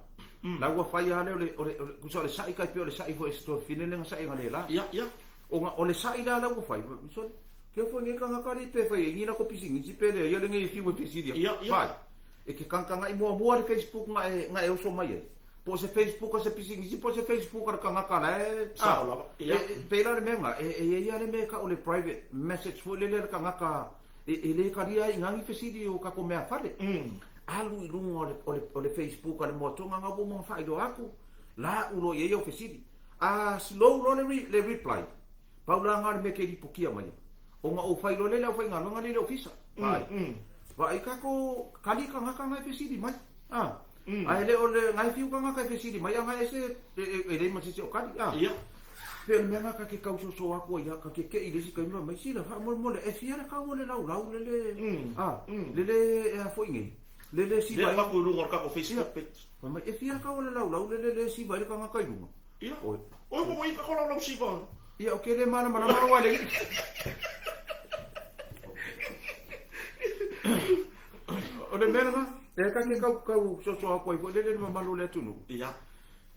la ua fai lava lea o le, o le, tusa o le sa'i tai pei o le sa'i foi a si tuafafine lea na sa'i analeila. Ia, ia. Ona o le sa'i la la ua fai, sole, keu foi nei tagata alii pe fai ai ni latou pisinisi pe leai, ia lenei e fiu e fesili atu. Ia, ia. Vai, e te tagatagai muamua le Facebook na e, na e oso mai ai. Po o se Facebook a se pisinisi po o se Facebook a le tagata la e, Sao lava. Ia. E, e, pei la le mea lena, e, e i ai lava le mea e tau o le private message foi lele a le tagata e, e le talia ai i ina ni fesili o tatou meafale. Alu i luga o le, o le, o le Facebook a le Moatoga na ua uma ona faailoa atu, la u loa i ai au fesili. A slow loa le, re, le reply, pau la lena o le mea e te lipotia mai ai, ona ou fai loa lea i le aufaigaluega lea i le ofisa. Vaai. Vaai tatou kali tagata na e fesili mai. A. Ae le o le, na e fiu tagata e fesili mai, a na ese e, e, e leai ma se isi o kali. A. Ia. Pei o le mea lena ta te tau soso atu ai, ta te tei i le isi taimi fai mai, sila faamolemole, e fia le kau o le laulau lele, a, lele e a foi nei, lele siva Lea e avatu i luga o le tatou Facebook page. Fai mai, e fia le kau o le laulau lele le siva ai le tagata i luga. Ia. Oi. Oi, ua i ka laulau siva. Ia, o ke le malamalama au a le O le mea lena, e ta te kau kau soso atu ai foi lele le mamalu o le atunuu. Ia.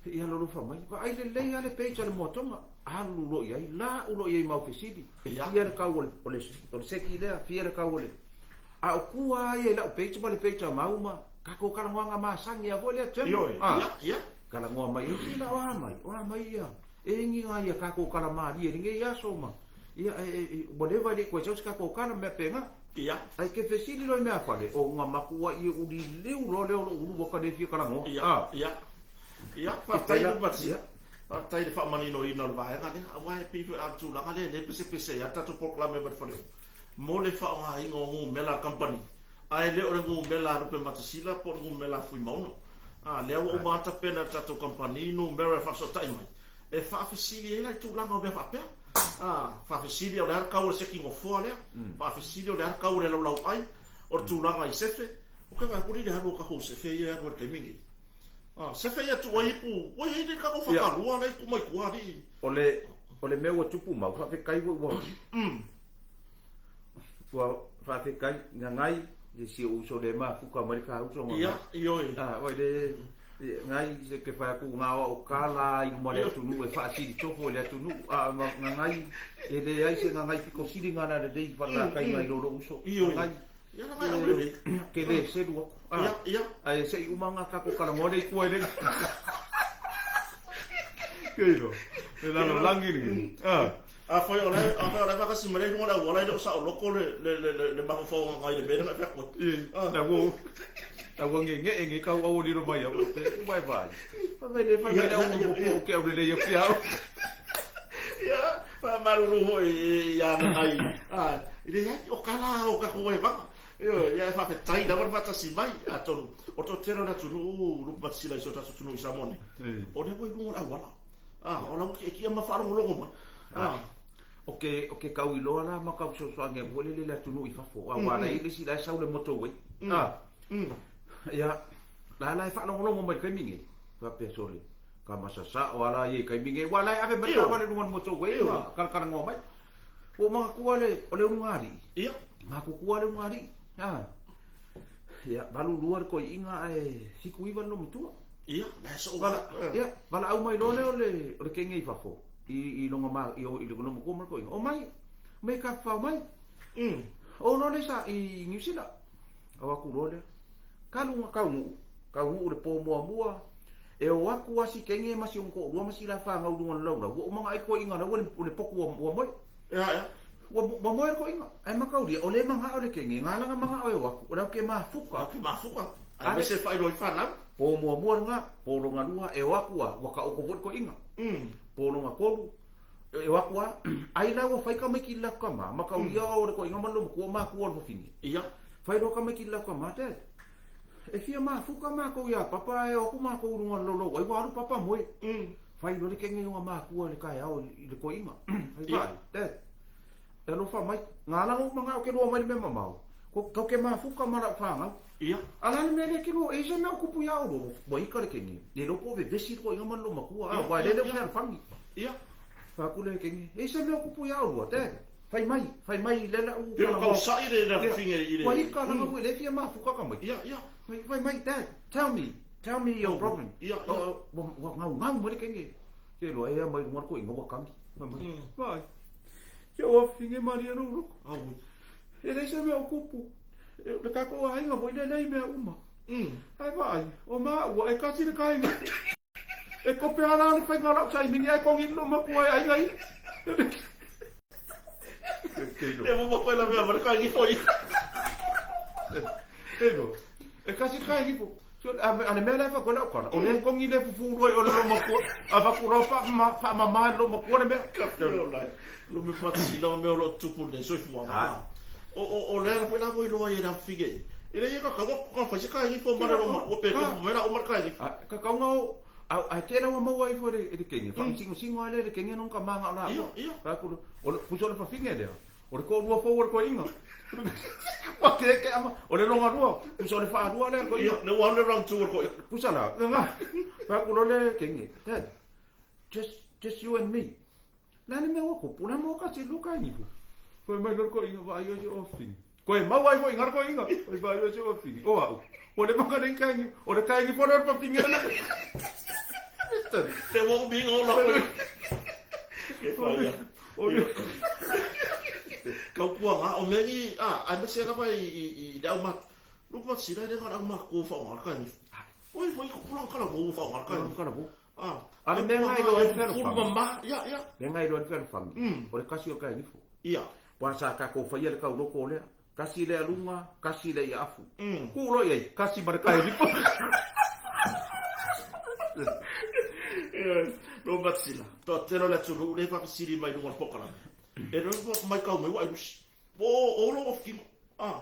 Ia alolofa mai, vaai lelei lava le page a le Moatoga, alu loa i ai, lau loa i ai ma au fesili, fia le kau o le, o le, o le seki lea, fia le kau o le... A o tua lava ia i lau page ma le page a Mau ma tatou talanoaga masani lava foi lea general. Ioe, ia, ia. Talanoa mai ai, sila o a mai, o a mai ia, e igi nai a tatou tala malie i lenei aso ma, ia, e, e, e, ua leva e le i toe sau se tatou tala ma mea pena. Ia. Ae ke fesili loa i meafale, o nga makuaʻi e uliliu loa lea o lou ulu ua ka le fia talanoa. Ia, ia. Ia, faafetai Lumatia. Faafetai i le faamaninoina o le vaega lea, aua e pei foi a o le tulaga lea, lea e pesepese ai lava le tatou polokalame mai le faleoa mo le faaaogaina o numera a le kamupani, ae le o le numera a Lupematasila po o le numera a Fuimaono. A, lea ua uma lava tapena e le tatou kamupani numera e faafesootai mai, e faafesili ai la i tulaga o mea faapea. A, faafesili o le a le tau o le seki nofoa lea, faafesili o le a le tau o le laulauai, o le tulaga i sefe. Ou te vaai atu i le alu o tatou sefe ia e alu ai i le taimi lenei. A, sefe ia tuu ai ipu, ua i ai le tatou fatalua lea e tuu mai tua alii. O le, o le mea ua tupu mau, faafetai foi ua, ua faafetai, gagai, i si ou uso le mafuta mai le ta uso gagai. Ia, ioe. A, oi le, gai se ke fai atu ngā o kala i luma le atunuu e faasilitofo i le atunuu, a gagai, e leai se gagai pito sili ngana lelei faatakaina i lo lou uso. Ioe. Gagai. Ia na mai au lelei. Ke le selu aku. Ia, ia. Ae se i uma ngā tatou talanoa lea i tua i le. Kei lo. Le lalolagi lenei. Afai o la e, afai o la e faatasi mai la i luga o le auala e le o saoloko le, le, le, le, le mafaufauga i le mea lea na e fai atu ai. La ua, la ua nge'ege'e nei kau au lilo mai au. Te vai vai. Fai mai le, fai mai le au mo po ke au lelei aku ia au. Ia, faamalulu foi ia Nanai. E leai, o kala o tatou vaevaga. Ioe, ia e faafetai lava le faatasi mai. Atonu, o le toatele o le atunuu, Lupe Matasila i si o tatou atunuu i Samoa nei, o lea ua i luga o le auala. O la ua tietie ma faalogologo mai. O ke, o ke kau iloa la ma kau fesoasoani atu foi lele i le atunuu i fafo, aua la e i ai le isi la e sau le motorway. Ia, la la e faalogologo mai i le taimi nei, faapea sole, ka masa sao a la ia i taimi nei, aua la e ave mai taavale i luga o le motorway ma talatalanoa mai. Ua manatua le, o le ulugalii. Ia. Matutua le ulugalii. A. Ia, 82 le toeaiina ae 79 le loomatua. Ia, la e soo Vala, ia, valaau mai loa lea o le, o le kenge i fafo, i, i lona ma, i, i le loomatua ma le toeaina. Omai, omai e tafafao mai. O loa lea sa, i Niu Sila. O atu loa lea. Talu ona taunuu, taunuu i le po muamua, e o atu lava si kenge ma si ona toalua ma si la fanau i luga o le laulau, ua uma ona ai le toeaina la ua le potu ua moe. Ia, ia. Ua moe le toeaina. Ae mataulia, o lea e manao le kenge, na ala ona manao e o atu, o le au ke mafuka. Au ke mafuka. Aemaise e faailoa ai fanau. Po muamua lena, po lona lua, e o atu lava, ua taoto foi le toeaina. Po lona tolu, e o atu lava, ai la ua fai tamaiti i le latou tama, mataulia o le toeaina ma le loomatua o matua o le fafine. Ia. Fai loa tamaiti i le latou tama, Dad, e fia mafuka matou ia Papa ae o atu matou i luga o le laulauai, ua alu Papa moe. Fai loa le kenge i ona matua i le taeao i le toeaina. Fai vaai, Dad, e alofa mai, na ala ona ou manao ke lua mai le mea mamao, kau ke mafuka ma lau fanau. Ia. A le a le mea lea ke lua, e i se mea o tupu ia oulua, ua ika le kenge, le iloa po o vevesi le toeaina ma le loomatua, a, aua e lele o fealofani. Ia. Fai atu le kenge, e i se mea o tupu ia oulua, Dad, fai mai, fai mai le lau Pe o tausa'i le fafine i le... Ua ika lana foi le fia mafuka tamaiti. Ia, ia. Fai mai, Dad, tell me, tell me your problem. Ia, ia. Ua gaugau mai le kenge. Ke loa ea mai luga le toeaina ua kagi. Fai mai, vaai, ke ua fafine malie lou loto. Aue. E leai se mea o tupu. Le tatou aiga foi lea i mea uma. Ae vaai, o maua e kasi le kainga. E kope ala le faiga o lau saimini ae kogi le loomatua e aiga ia. E mo koe la mea ma le kainga ifo ia. Ego. E kasi le kainga ifo. A le mea lea e fai atu ai lau tala, o lea e kogi le fufu lua i o le loomatua. A fai atu loa faamama e le loomatua le mea. Lo me fatasina o mea o lo o tupu nei soifuaga. O lea foi la ua iloa ai e le afafine e leai e kakau ka fai se kaegifo ma le loomatua pe tofu mai la uma le kaegifo. Kakau o ae tele ua maua ifo e le kenge, faamasingosigo lava lea e le kenge nona ka maga o laua. Ia, ia. Fai atu, o le pusa o le fafine lea, o le toalua fou o le toeaina. Ua keke ama, o le longa lua, pusa o le faalua lea le toeaina. Ia, le ua alu le round two o le toeaina. Pusa la, fai atu loa le kenge, Dad, just you and me. Le a le mea ua tupu, le a maua ka silu ka ihu. Fai mai loa le toeaina, vaai oe si ou afafine. Koe maua ai foi i ngā toeaina. Fai vaai oe si ou afafine. O au, ua leva ka nei kaingi, o le kaingi fo lea o le fafine. Te ua umi inga o la koe. E whai ia. O le... Kau kua ngā, o mea ni, a, ai mese lava i, i, i le au mat, luku mat sila i le ngā le au mat kua wha o ngā kaingi. Oi, foi kupula kala kua wha o ngā kaingi. Kala kua. A, A le mea nga i loa ai le fealofani. Mama, ia, ia. Mea nga i loa ai le fealofani, o le kasi o le kainifo. Ia. Aua sa tatou faia le tauloko o lea, kasi le aluga, kasi le iaafu. Tuu loa i ai, kasi ma le kainifo. Ioe, lo Matsila, toatele o le atunuu lea e faafesili mai luga o le polokalame. E le mai kau mai ua ai lusi. Po o lo ofikino. A,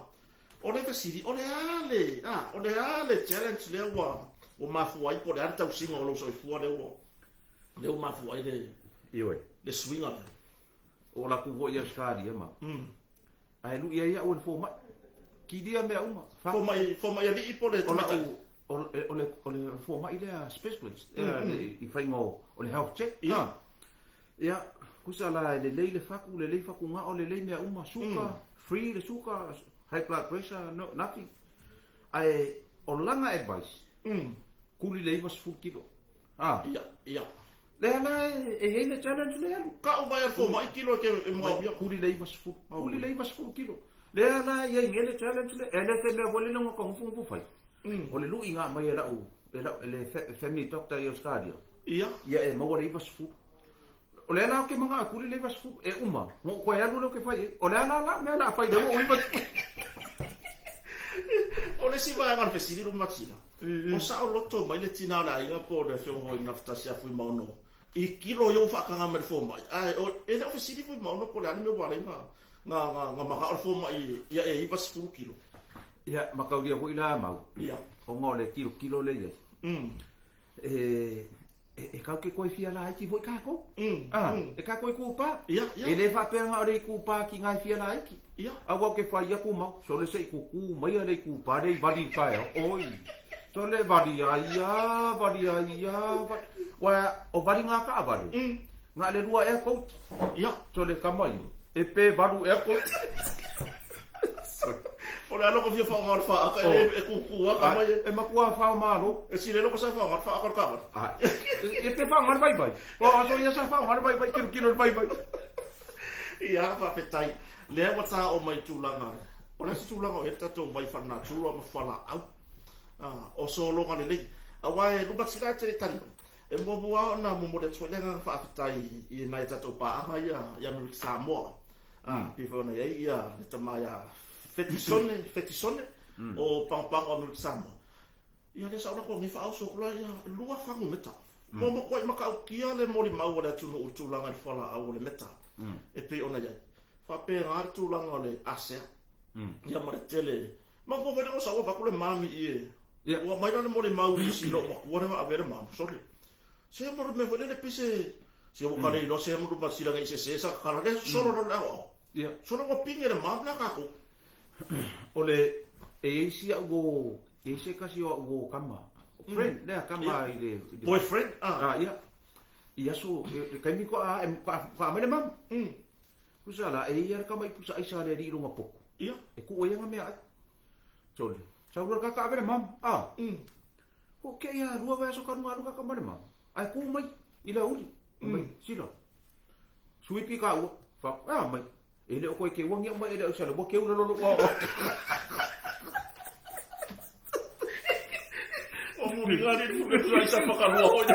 o le fesili, o le a le, a, o le a le challenge lea ua, ua mafua ai, po o le a le tausiga o lou soifua lea ua, lea ua mafua ai le, Ioe. le suiga lea. O latou foi i Ausetalia ma. Ae lui ai au e le fomai. Kilia mea uma. Fomai, fomai alii po o le tamaitai? O lau, o le, o le fomai lea specialist, i faiga o le health check. Ia. Ia, tusa la e lelei le fatu, lelei fatugao, lelei mea uma, suka, free le suka, high blood pressure, no, nothing. Ae o lana advice, kuli le 90 kilo. Ah. Ia, ia. Lea la e i ai le challenge lea alu. Kau mai a le fomai kilo e ke e manaomia. Kuli le 90, kuli le 90 kilo. Lea la e i ai nei le challenge lea, e le o se mea foi lele ona tagufugufo fai. O le luiga mai e lau, e lau, e le family doctor i Australia. Ia. Ia e maua le 90. O lea la ou te manao e kuli le 90, e uma, na ou toe alu lea ou te fai ai. O le a la lau mea o le a fai lea ua ou 90. O le isi vaega o le fesili luma tina, o saoloto mai le tina o le aiga po o le afioga foi Gafatasi ia Fuimaono i kilo ia ua faataga mai le fomai, ae e le o fesili Fuimaono po o le a le mea ua ala ai na manao le fomai ia e 90 kilo. Ia, mataulia foi la mau, Ia. ona o le tilotilo lea i ai. E E kau ke koe fia laiti foi kākou. Ah, e kākou i kūpā. Ia, ia. E le faapea na o le i kūpā ki ngā fia laiti. Ia. Aua o ke whai aku mau, sole se i kukū mai a le i kūpā le i vali i taeao. Oi, sole vali ai ia, vali ai ia, vali. Wa, o vali ngā kaawale. Ngā le lua ea kouti. Ia. Sole kama i. E pe valu ea koe. O le a loko fia faaaoga o le faaka e le e kūkū aka mai e. E matua whao malo. E sile loko sa faaaoga le faaka o le kaavale. E te faaaoga le vaivai. O aso ia sa faaaoga le vaivai, tilotilo le vaivai. Ia, faafetai. Lea ua taoo mai i tulaga, o le a se tulaga o i ai le tatou vai faalenatura ma fualaau? O sologa lelei. Aua e luma sila e te tali mai. E muamua lava ona momoli atu foi le agaga faafetai i nai a tatou paaga ia i Amerika Samoa. Pei foi ona i ai ia le tama ia Fetisone, Fetisone o Pagopago o Amerika Samoa. Ia lea sa ou latou nei faaoso atu la ia lua fagu meta. Ua matuai matautia le molimau a le atunuu i le tulaga i le fualaau o le meta e pei ona i ai. Faapena le tulaga o le asea ia ma le tele. Matua foi lea ona sau avatu le mami i e. Ua aumai la le molimau i si lou matua lea na ave ai le mami. Sole. Se mo le mea foi lele pei se se ua ka le iloa se mo masila nei se se sa kakala lea solo loa le aoao. Solo ua pine le mami la tatou. O le e i ai si au uo, e i ai se tasi o au uo kama. Friend, lea kama i le boyfriend. Ah, ia. I aso le taimi ko a ko a mai le mami. Pusa la e ia le kama i pusa aisa le alii i lona potu. Ia. E kuu ai ana meaai. Sole. Sau loa le kaka ave le mama. Ah. Ko ke ia lua vaiaso talu ona alu kaka ma le mama. Ae ku mai i le aoauli. Mai sila. Suipi ka ua. Fa ah mai. E le o koe ke uangi au mai e le aisa le ua keu le lolo ua o. O muri ngā ni fuke tu aisa whakarua hoi.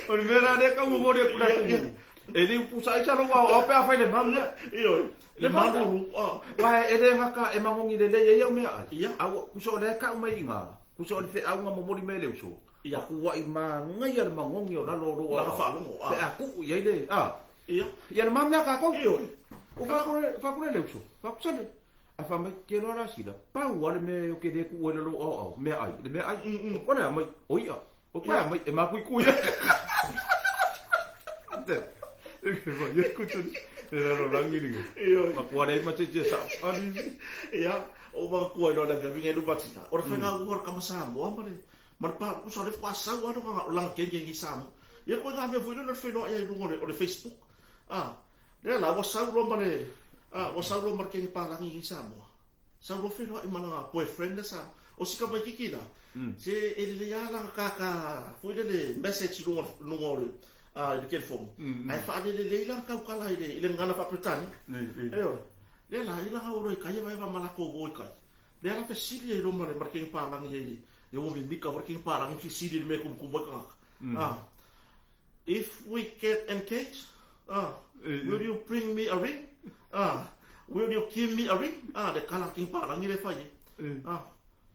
O le mea la lea kau momoli atu la ku. E le upu sa aisa lo ua o pe a fai le mama lea. Ioe. Le malulu. Ah. Wa e le gata e magogi lelei ai au meaai. Ia. A ua kusa o lea e kau mai i ina, kusa o le feauga momoli mai e le uso. Ia. Makuaʻi manaia le magogi o lalo o lou Lana faalogo. Pe a tuu i ai le, a. Ia. Ia le mama mea kākou. Ioe. O faaku le le uso. Faaku sale. Ae fai mai, ke loa la sila, pau lava le mea e ke le tuu ai le lou aoao, meaai, le meaai. O le a mai, o i'a. O koe a mai, e makuikui ai. Matua leai ma se isi e sao. Ia, o matua i loa le aviaviga i luma tina. O le faiga ua o le kama Samoa ma le ma le pa uso le faatoa sau lava lana kenge i Samoa. Ia koe ngā mea foi lea o le feiloai ai i luga o le Facebook. Ah, lea la ua sau loa ma le ah, ua sau loa ma le kenge palagi i Samoa. Sau loa feiloai ma lana boyfriend lea sa o si tamaititi la, se e lelei lava lana kaka foi lele message i luga luga o le i le telefoni, ae faalelelei lana tautala i le i le gagana faa-Peretania. Ioe. Lea la, i lana olo i kai e vaeva ma latou o i kai. Lea la fesili ai loa ma le ma le kenge palagi ai e ua mimika foi le kenge palagi fesili i le mea e kumukumu ai tagata. Ah, If we get engaged, ah, will you bring me a ring? Ah, will you give me a ring? Ah, le kala king palangi le fai e. Ah,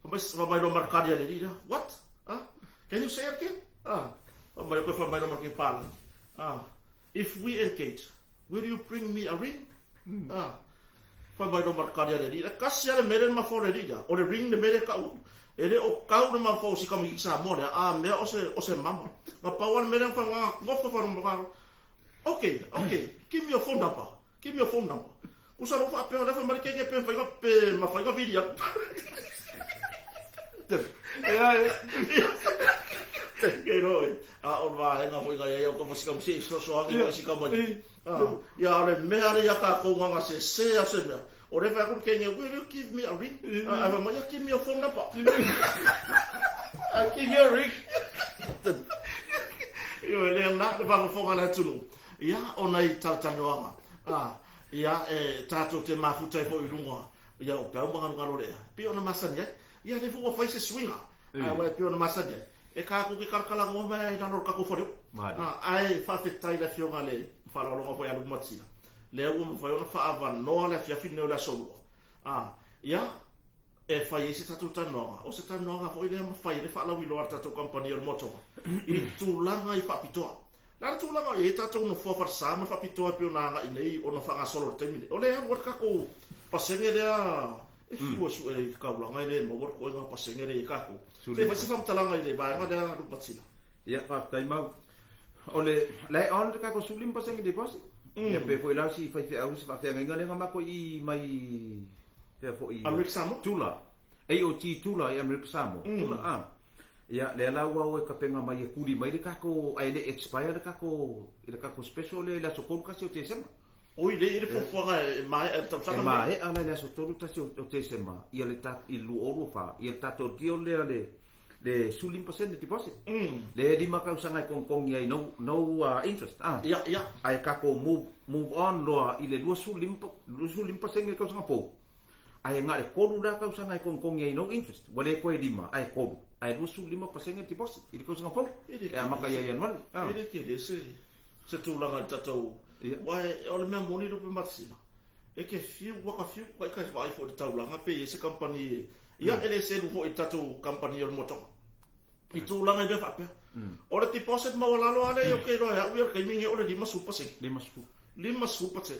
fai mai, fai mai loa ma le kali a le alii lea, what? Ah, can you say it again? Ah, fai mai koe fai mai loa ma le king palangi. Ah, if we engage, will you bring me a ring? Ah, fai mai loa ma le kali a le alii, e kasi lava le mea lea na mafaufau le alii lea, o le ring le mea lea e tau atu. E le o kau le mafaufau o si tamaitiiti Samoa lea, a mea o se, o se mama. Na pau lava le mea lea na fai, na nofo fai ma Okay, okay, give me your phone number, give me your phone number. Kusa loa faapea o lea fai mai le keke pe mafai ona, pe mafai ona vili atu. Kei roa, a o le vaega foi na i ai au tama si tama, se i fesoasoani mai si tamaiti. Ia, o le mea lea ia tatou na gasese a se mea. O lea fai atu le kenge, will you give me a ring? Ae fai mai, give me your phone number. I give you a ring. Ioe, lea na, le faafofoga a le atunuu. Ia, ona i talatalanoaga. Ia, e tatou te mafuta ai foi i luga, ia, o peau ma galogalo lea. E pei ona masani ai. Ia, lea foi ua fai se suiga. Aua e pei ona masani ai. E tatou te talatalanoa mai ai i lalo o le tatou faleoo. Ae faafetai i le Afioga i le faaaloaloga foi ia Lumatia, lea ua mafai ona faaavanoa le afiafi lenei o le Aso Lua, ia, e fai ai se tatou talanoaga. O se talanoaga foi lea ma fai ai le faalauiloa a le tatou kamupani o le Motoga i tulaga i faapitoa. O le a le tulaga o i ai tatou nofoa falesa ma le faapitoa e pei ona agai nei ona faagasolo i le taimi lenei? O lea e alu ai le tatou pasene lea e fiu e sue i le taulaga e le maua le toega pasene lea i ai tatou. Se i fai se faamatalaga i le vaega lea Lupatina. Ia, faafetai Mau. O le la e on le tatou 15% deposit. Ia pe foi la si faifeau se faafeagaiga lea na matou i mai fea foi Amerika Samoa. Tula. AOT Tula i Amerika Samoa. Tula a. Ia, lea la ua o e tapena mai e kuli mai le tatou, ae le i expire le tatou, le tatou special lea i le aso 31 o Tesema. Oi, lea e i ai le fuafuaga e maea i le tausaga lenei. E maea la i le aso 31 o Tesema ia le ta, i le 2024, ia le tatou deal lea le, le 15% deposit. Lea e lima tausaga e togitogi ai no, no interest, ah. Ia, ia. Ae tatou move, move on loa i le 25, 25% i le tausaga fou. Ae na o le tolu la tausaga e togitogi ai no interest, ua le toe lima ae tolu, ae 25% le deposit i le tausaga fou e amata ia Ianuari. E le tele se tulaga i le tatou, aua o le mea moni Lupe Matasila, e te fiu, ua ta fiu ta ita e vaai foi i le taulaga pe i ai se kamupani, ia e le selu foi i le tatou kamupani o le motoka i tulaga i mea faapea. O le deposit maualalo lava lea ou te iloa e au ia i le taimi lenei o le 50%. 50. 50%.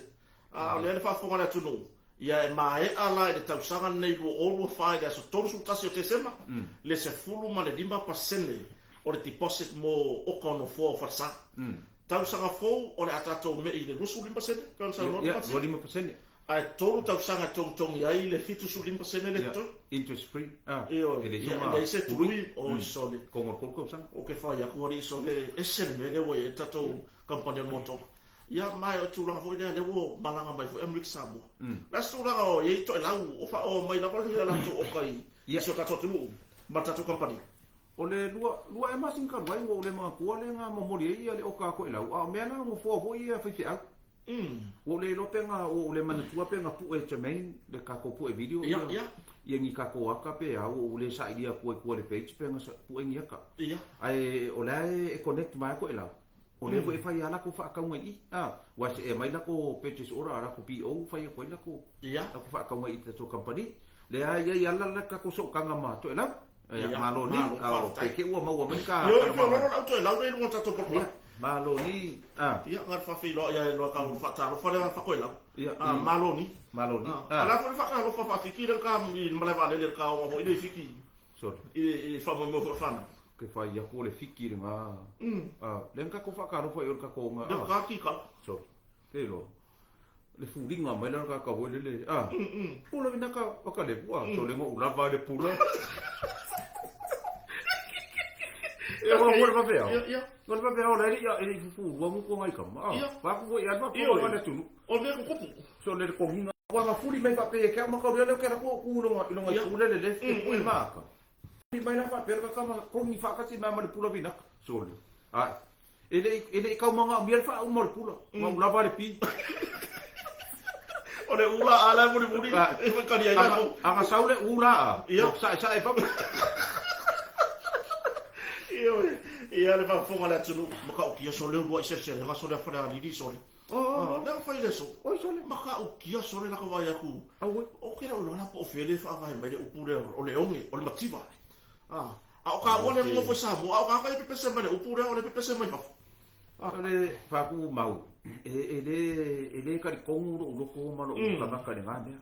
A o lea le faafofoga a le atunuu, ia e maea la i le tausaga lenei 2024 i le aso 31 o Tesema le 15% o le deposit mo oka o nofoa o falesa. Tausaga fou o le a tatou me'i i le 25% pei ona saunoa atu Matia? Ia, 25%. Ae tolu tausaga e togitogi ai le 75% lea totoe. Interest free. Ioe, ia e leai se tului, oi sole. Kogo le tolu tausaga. Ou te fai atu alii sole, ese le mea lea ua i ai le tatou kamupani o le motoka. Ia, ma o le tulaga foi lea, lea ua malaga mai foi Amerika Samoa. O le a se tulaga o i ai toelau o faaoa mai lava le latou oka i si o tatou atunuu ma le tatou kamupani? O le lua, lua ea masina talu ai ua ou le manatua le na momoli ai le oka a toelau, a o mea la nofoa foi ia faifeau. Ua ou le iloa pe na, ua ou le manatua pe na pue e Jermaine le tatou pue video ia, ia ni tatou ata pe a, ua ou le sailia atu ai tua i le page pe na pue ni ata. Ae o la e connect mai a toelau. O lea foi e fai lava latou faatauga i i, a, ua see mai latou purchase order a latou PO fai atu ai latou, latou faatauga i tatou kamupani. Lea e i ai lava le tatou sootaga ma Toelau. Ia, malo ni, a, pe te ua maua mai ka Ioe, pe lolo le au Toelau lea i luga o le tatou polokalame. Malo ni, a. Ia, na o le faafeiloai lava e loa ka faatalofa lea Fatoelau. Ia, A, malo ni. Malo ni. A, la foi le faatalofa faafiki lea ka i le malae vaalele le ka oga foi lea i Fiki. Sorry. I faamoemoe foi le fanau. Ke fai aku o le fiki lena. A, lea na tatou faatalofa i o le tatou ga. Lea ka ki kala. Sorry. Te iloa. Le fuliga mai la ka foi lele. A. Pula vina ka ka le pua. So le ngo lava le pula. E wa mo le papea. Ia, ia. Mo le papea o le ia e fufu ua mu ko ngai kama. A. Pa ku ia pa ko le tunu. O le ko kupu. So le ko hinga. Ua ma fuli mai faapea e ke au makauri ale o ke ala kua ku longa i longa i ku lele le e pui maaka. Fuli mai la faapea le kakama kongi whaakati mai ma le pula vinaka. Sole. Ai. E le e le kau manga o mia le wha uma o le pula. Ma ulava le pi. O le ula a la muli muli. E whakari ai la ko. Anga sau le ula a. Ia. Sa sa e papa. Ioe. Ia le whafonga le atunu. Maka o kia sole ua i sese. Nga sole a whare a lili sole. Oh, lea fai le so. Oi sole. Matautia sole la ka vaai atu. Auē. O ke lau loa po o fea le faavae mai le upu lea o le oge, o le mativa. A, a o ka ua le nofo i Samoa, a o ka ka e pepese mai le upu lea o le pepese mai fafo. O le faaku mau, e le, e le talitonu lou loto ma lou tagata i lena mea.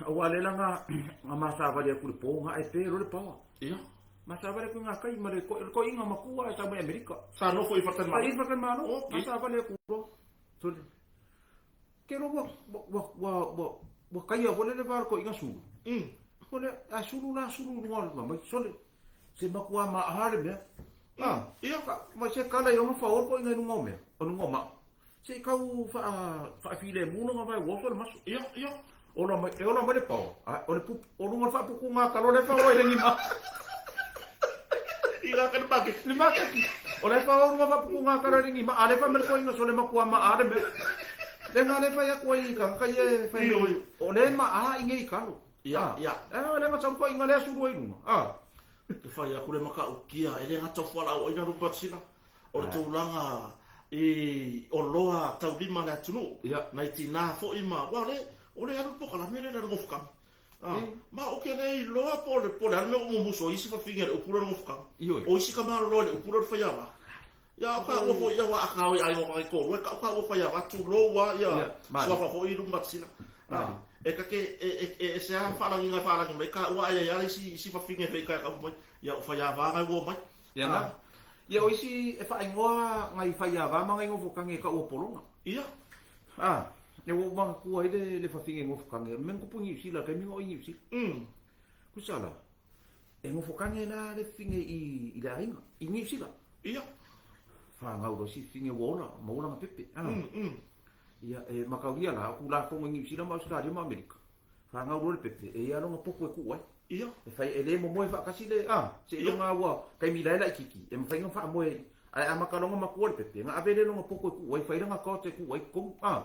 Aua lea la na, na ma savali atu i le po, na ae pe loa le paoa. Ia. Ma savali atu i ngā kai ma le toeaina matua e sau mai Amerika. Sa nofo i Faletalimalo. I Faletalimalo. Ma savali atu loa. Sole. Ke loa ua, ua, ua, ua, ua kaia foi lea le va o le toeaina sulu. Sole, a sulu la sulu i luga o le mai. Sole, se matua maaha le mea. Ia. Ma se kala i ona fao le toeaina i luga o mea, o luga o maa. Se i tau faafilemu lona vae ua oso le maso. Ia, ia. Ola mai, e ola mai le paoa. A, o le pupu, o luga o le faapupuga a talo lea e fao ai le gima. I la ka le maketi. Le maketi. O lea e fao luga faapupuga a talo le gima, a lea fai mai le toeaina sole matua maa le mea. Le nga lea e fai atu ai i tagata ia e fai mai, o lea e maa i nei talo. Ia, ia. A, lea na sau toeaina lea sulu ai luga. A. Te fai atu le matautia, e le gata o fualaau aina lupe sila. O le tulaga i oloa taulima a le atunuu, nai tina foi ma, aua o le alu polokalame lea i le nofokama. Ma ou te le iloa po o le a le mea ua mumusu ai isi fafine i le upu lea o le nofokama. O isi tama loloa i le upu lea o le faiava. Ia o taua foi ia aua a ta o i aiga o ta taitoalua e tau taua faiava, tulou lava ia suafa foi i luma sila. E ta te, e ese lava faalagiga e faalagi mai taua ae i ai lava isi fafine e feitai e tau mai, ia o faiava na ua omai. Ia na. Ia o isi e faaigoa nai faiava ma nai nofotangi e tau o Polona. Ia. A, ia ua ou manatua ai le, le fafine nofotangi, mea na tupu i Niu Sila, taimi na o i Niu Sila. Kusa la. E nofokage la le fafine i le aiga i Niu Sila. Ia. Fanau loa si fafine ua ola, maua lana pepe. Ia, e mataulia la, o Tulafono i Niu Sila ma Ausetalia ma Amerika, fanau loa le pepe, e i ai lava lona potu e tuu ai. Ia. E fai, e le momoe faatasi le, a, seiloga ua taimi la e laitiiti, e mafai ona faamoe, ae amata loa ona matua le pepe, ona ave lea lona potu e tuu ai, fai lana cot e tuu ai i totonu, a.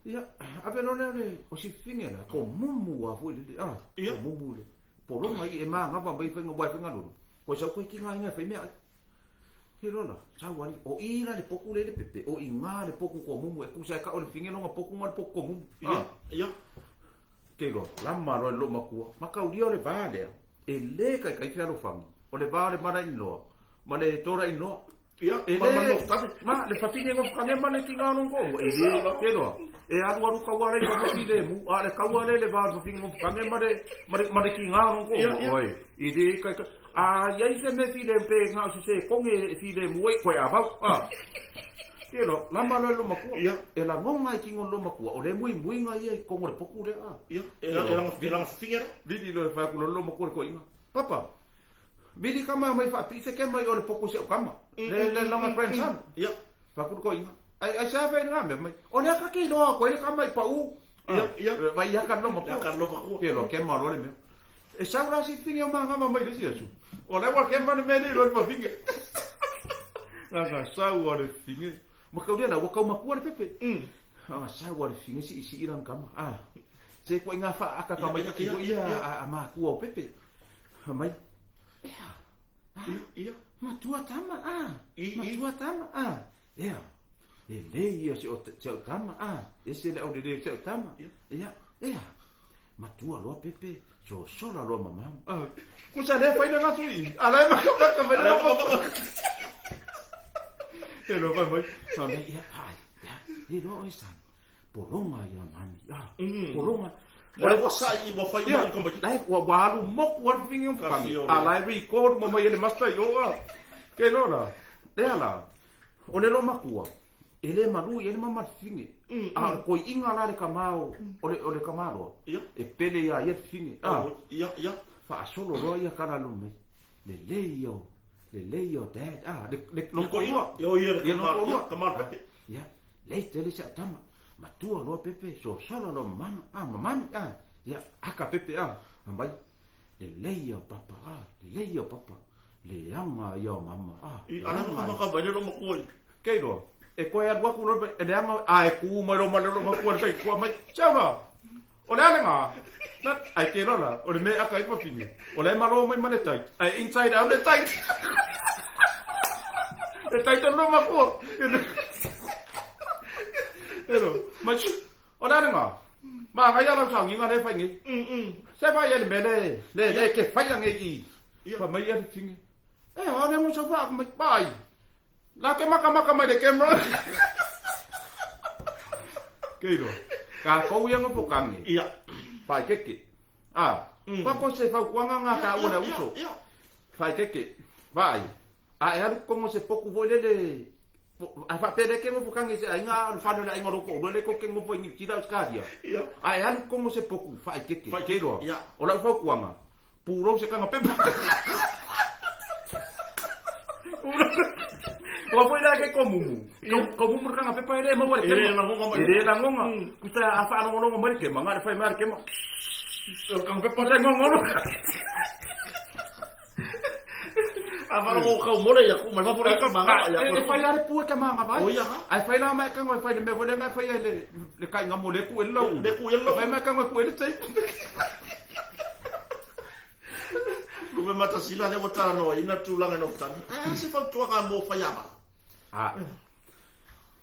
Ia, ave loa lea o le, o si fafine la, tomumu lava foi lele, a, tomumu le pologa ia, e manava mai faiga, aua e faigalolo, koe sau koe tigaina e fai meaai. He loa la, sau ai, o i la le potu lea i le pepe, o iga le potu tomumu, e tusa e tau e le fafine lona potu ma le potu tomumu. Ia, ia. Ke iloa, lama loa i le loomatua, mataulia o le va lea, e le taitai fealofani, o le va o le mother-in-law ma le daughter-in-law. Ia, E ma le, nofotane. ma le fafine nofotane ma le tiga o lona toalua, e le, ke iloa, e alualu taua lea i fafo filemu, a o le taua lea i le va o le fafine nofotane ma le, ma le, ma le tiga o lona Ia, toalua, ia. oi, e le taitai. A i ai se mea filemu pe na o se sekone e filemu ai, toe avau, a. Ke iloa, lama loa i le loomatua. Ia. E lagona i tino o le loomatua, o le muimuiga ia i totonu o le potu lea, a. Ia, e laga fafine lea. Vili loa e fai atu loa le loomatua i le toeaina, Papa, Vili kama e omai faapii se kema i o le potu i si au kama. Le le lona grandson. Ia. Fai atu le toeaina, Ai, ai se a fai lena mea mai. O lea ka te iloa atu ai le kama i pau. Ia, ia. Vai ia ka le loomatua. Ia ka le loomatua. Ke iloa kema loa le mea. E sau la si fafine o magava mai le isi aso. O lea ua kema le mea lea i loa le fafine. Lana sau a le fafine. Ma kau lea la, ua kau matua le pepe. Lana sau a le fafine siisii lana kama. Ah. Se koʻi ngā faaakaka mai ki foi ia a matua o pepe. Mai. Ea. Ia. Matua tama, ah. Matua tama, ah. Ea. E le ia si o si au tama, ah. Ese le au le si au tama. Ia. Ea. Matua loa pepe, sosola loa mamama. Ah. Kusa le fai le ngasu i. Ala e maka maka fai le ngasu. E loa fai mai. Fa mai ia ai. Ia. E loa oi san. Pologa ia mami. Ah. Pologa. O lea ua sa'i ua fai uma i le komiti. Lai ua ua alu moku alu fafine o fafine. A lai record uma mai e le master i o a. Ke iloa la, lea la, o le loomatua, e le malu i ai le mama fafine. A o le koi'iga la le kama o, o le, o le kamaloa, e pele iā ia le fafine. A. Ia, ia. Faasolo loa ia kala luma mai. Lelei ia o, lelei ia o dad. A, le, le, lona toalua. Ia, o ia le Ia, lona toalua. kama o le pepe. Ia, lei tele si au tama. Matua loa pepe, sosola loa mamanu, a, mamanu, a, ia, aka pepe, a, aumai, lelei ia o papa, a, lelei ia o papa, leaga ia o mama, a, I ala leaga ka ia. maka mai le loomatua i. Ke iloa, e toe alu atu loa e leaga, a e ku mai loa ma le loomatua le faikua mai, Siaga, o le a lena? Na, ae ke iloa la, o le mea e aka ai fafine, o la e malo mai ma le tai, ae inside out le tai. Le tai tonu loomatua. Elo, mai, o le a lena? Manaia lau saugiga lea e fai nei. Se fai ai le mea le, le, le ke faia nei i. Fai mai ia le fafine. E, a le mo sau faa mai, pai. La ke makamaka mai le camera. Ke iloa. Kākou ia nofokange. Ia. Whaikeke. A, mm. Ko se fautuaga ngā tāua le uso. Ia. Whaikeke. Vai. A e alu kongo se poku foi lele a faapea le ke nofokange se aiga o le whānau le aiga loko o le ko ke nofo i Niu Tila o Australia. Ia. A e alu kongo se poku whaikeke. Whaikeke. Ke iloa. Ia. O lau fautuaga. Purou se kanga pepa. Ua foi la ke komumu. Komumu le kanga pepa e le maua le E le kema. lagoga mai. E le lagoga. Kusa a whaalongolongo mai le kema, ngā le whai mai le kema. O le kanga pepa. Kusa ngongolo. A wharongo kau more ia ku mai fafo le kama ngā ia E whai la le pua ke manga vai. O ia ha. Ai whai la mai kanga e whai le mea wale ngai whai ai le le kai ngamo le ku e le lau. Le ku e le lau. Whai mai kanga ku e le tei. Lupe matasila lea ua talanoaina tulaga i Nofutani. Ae a se fautuaga mo faiava? A,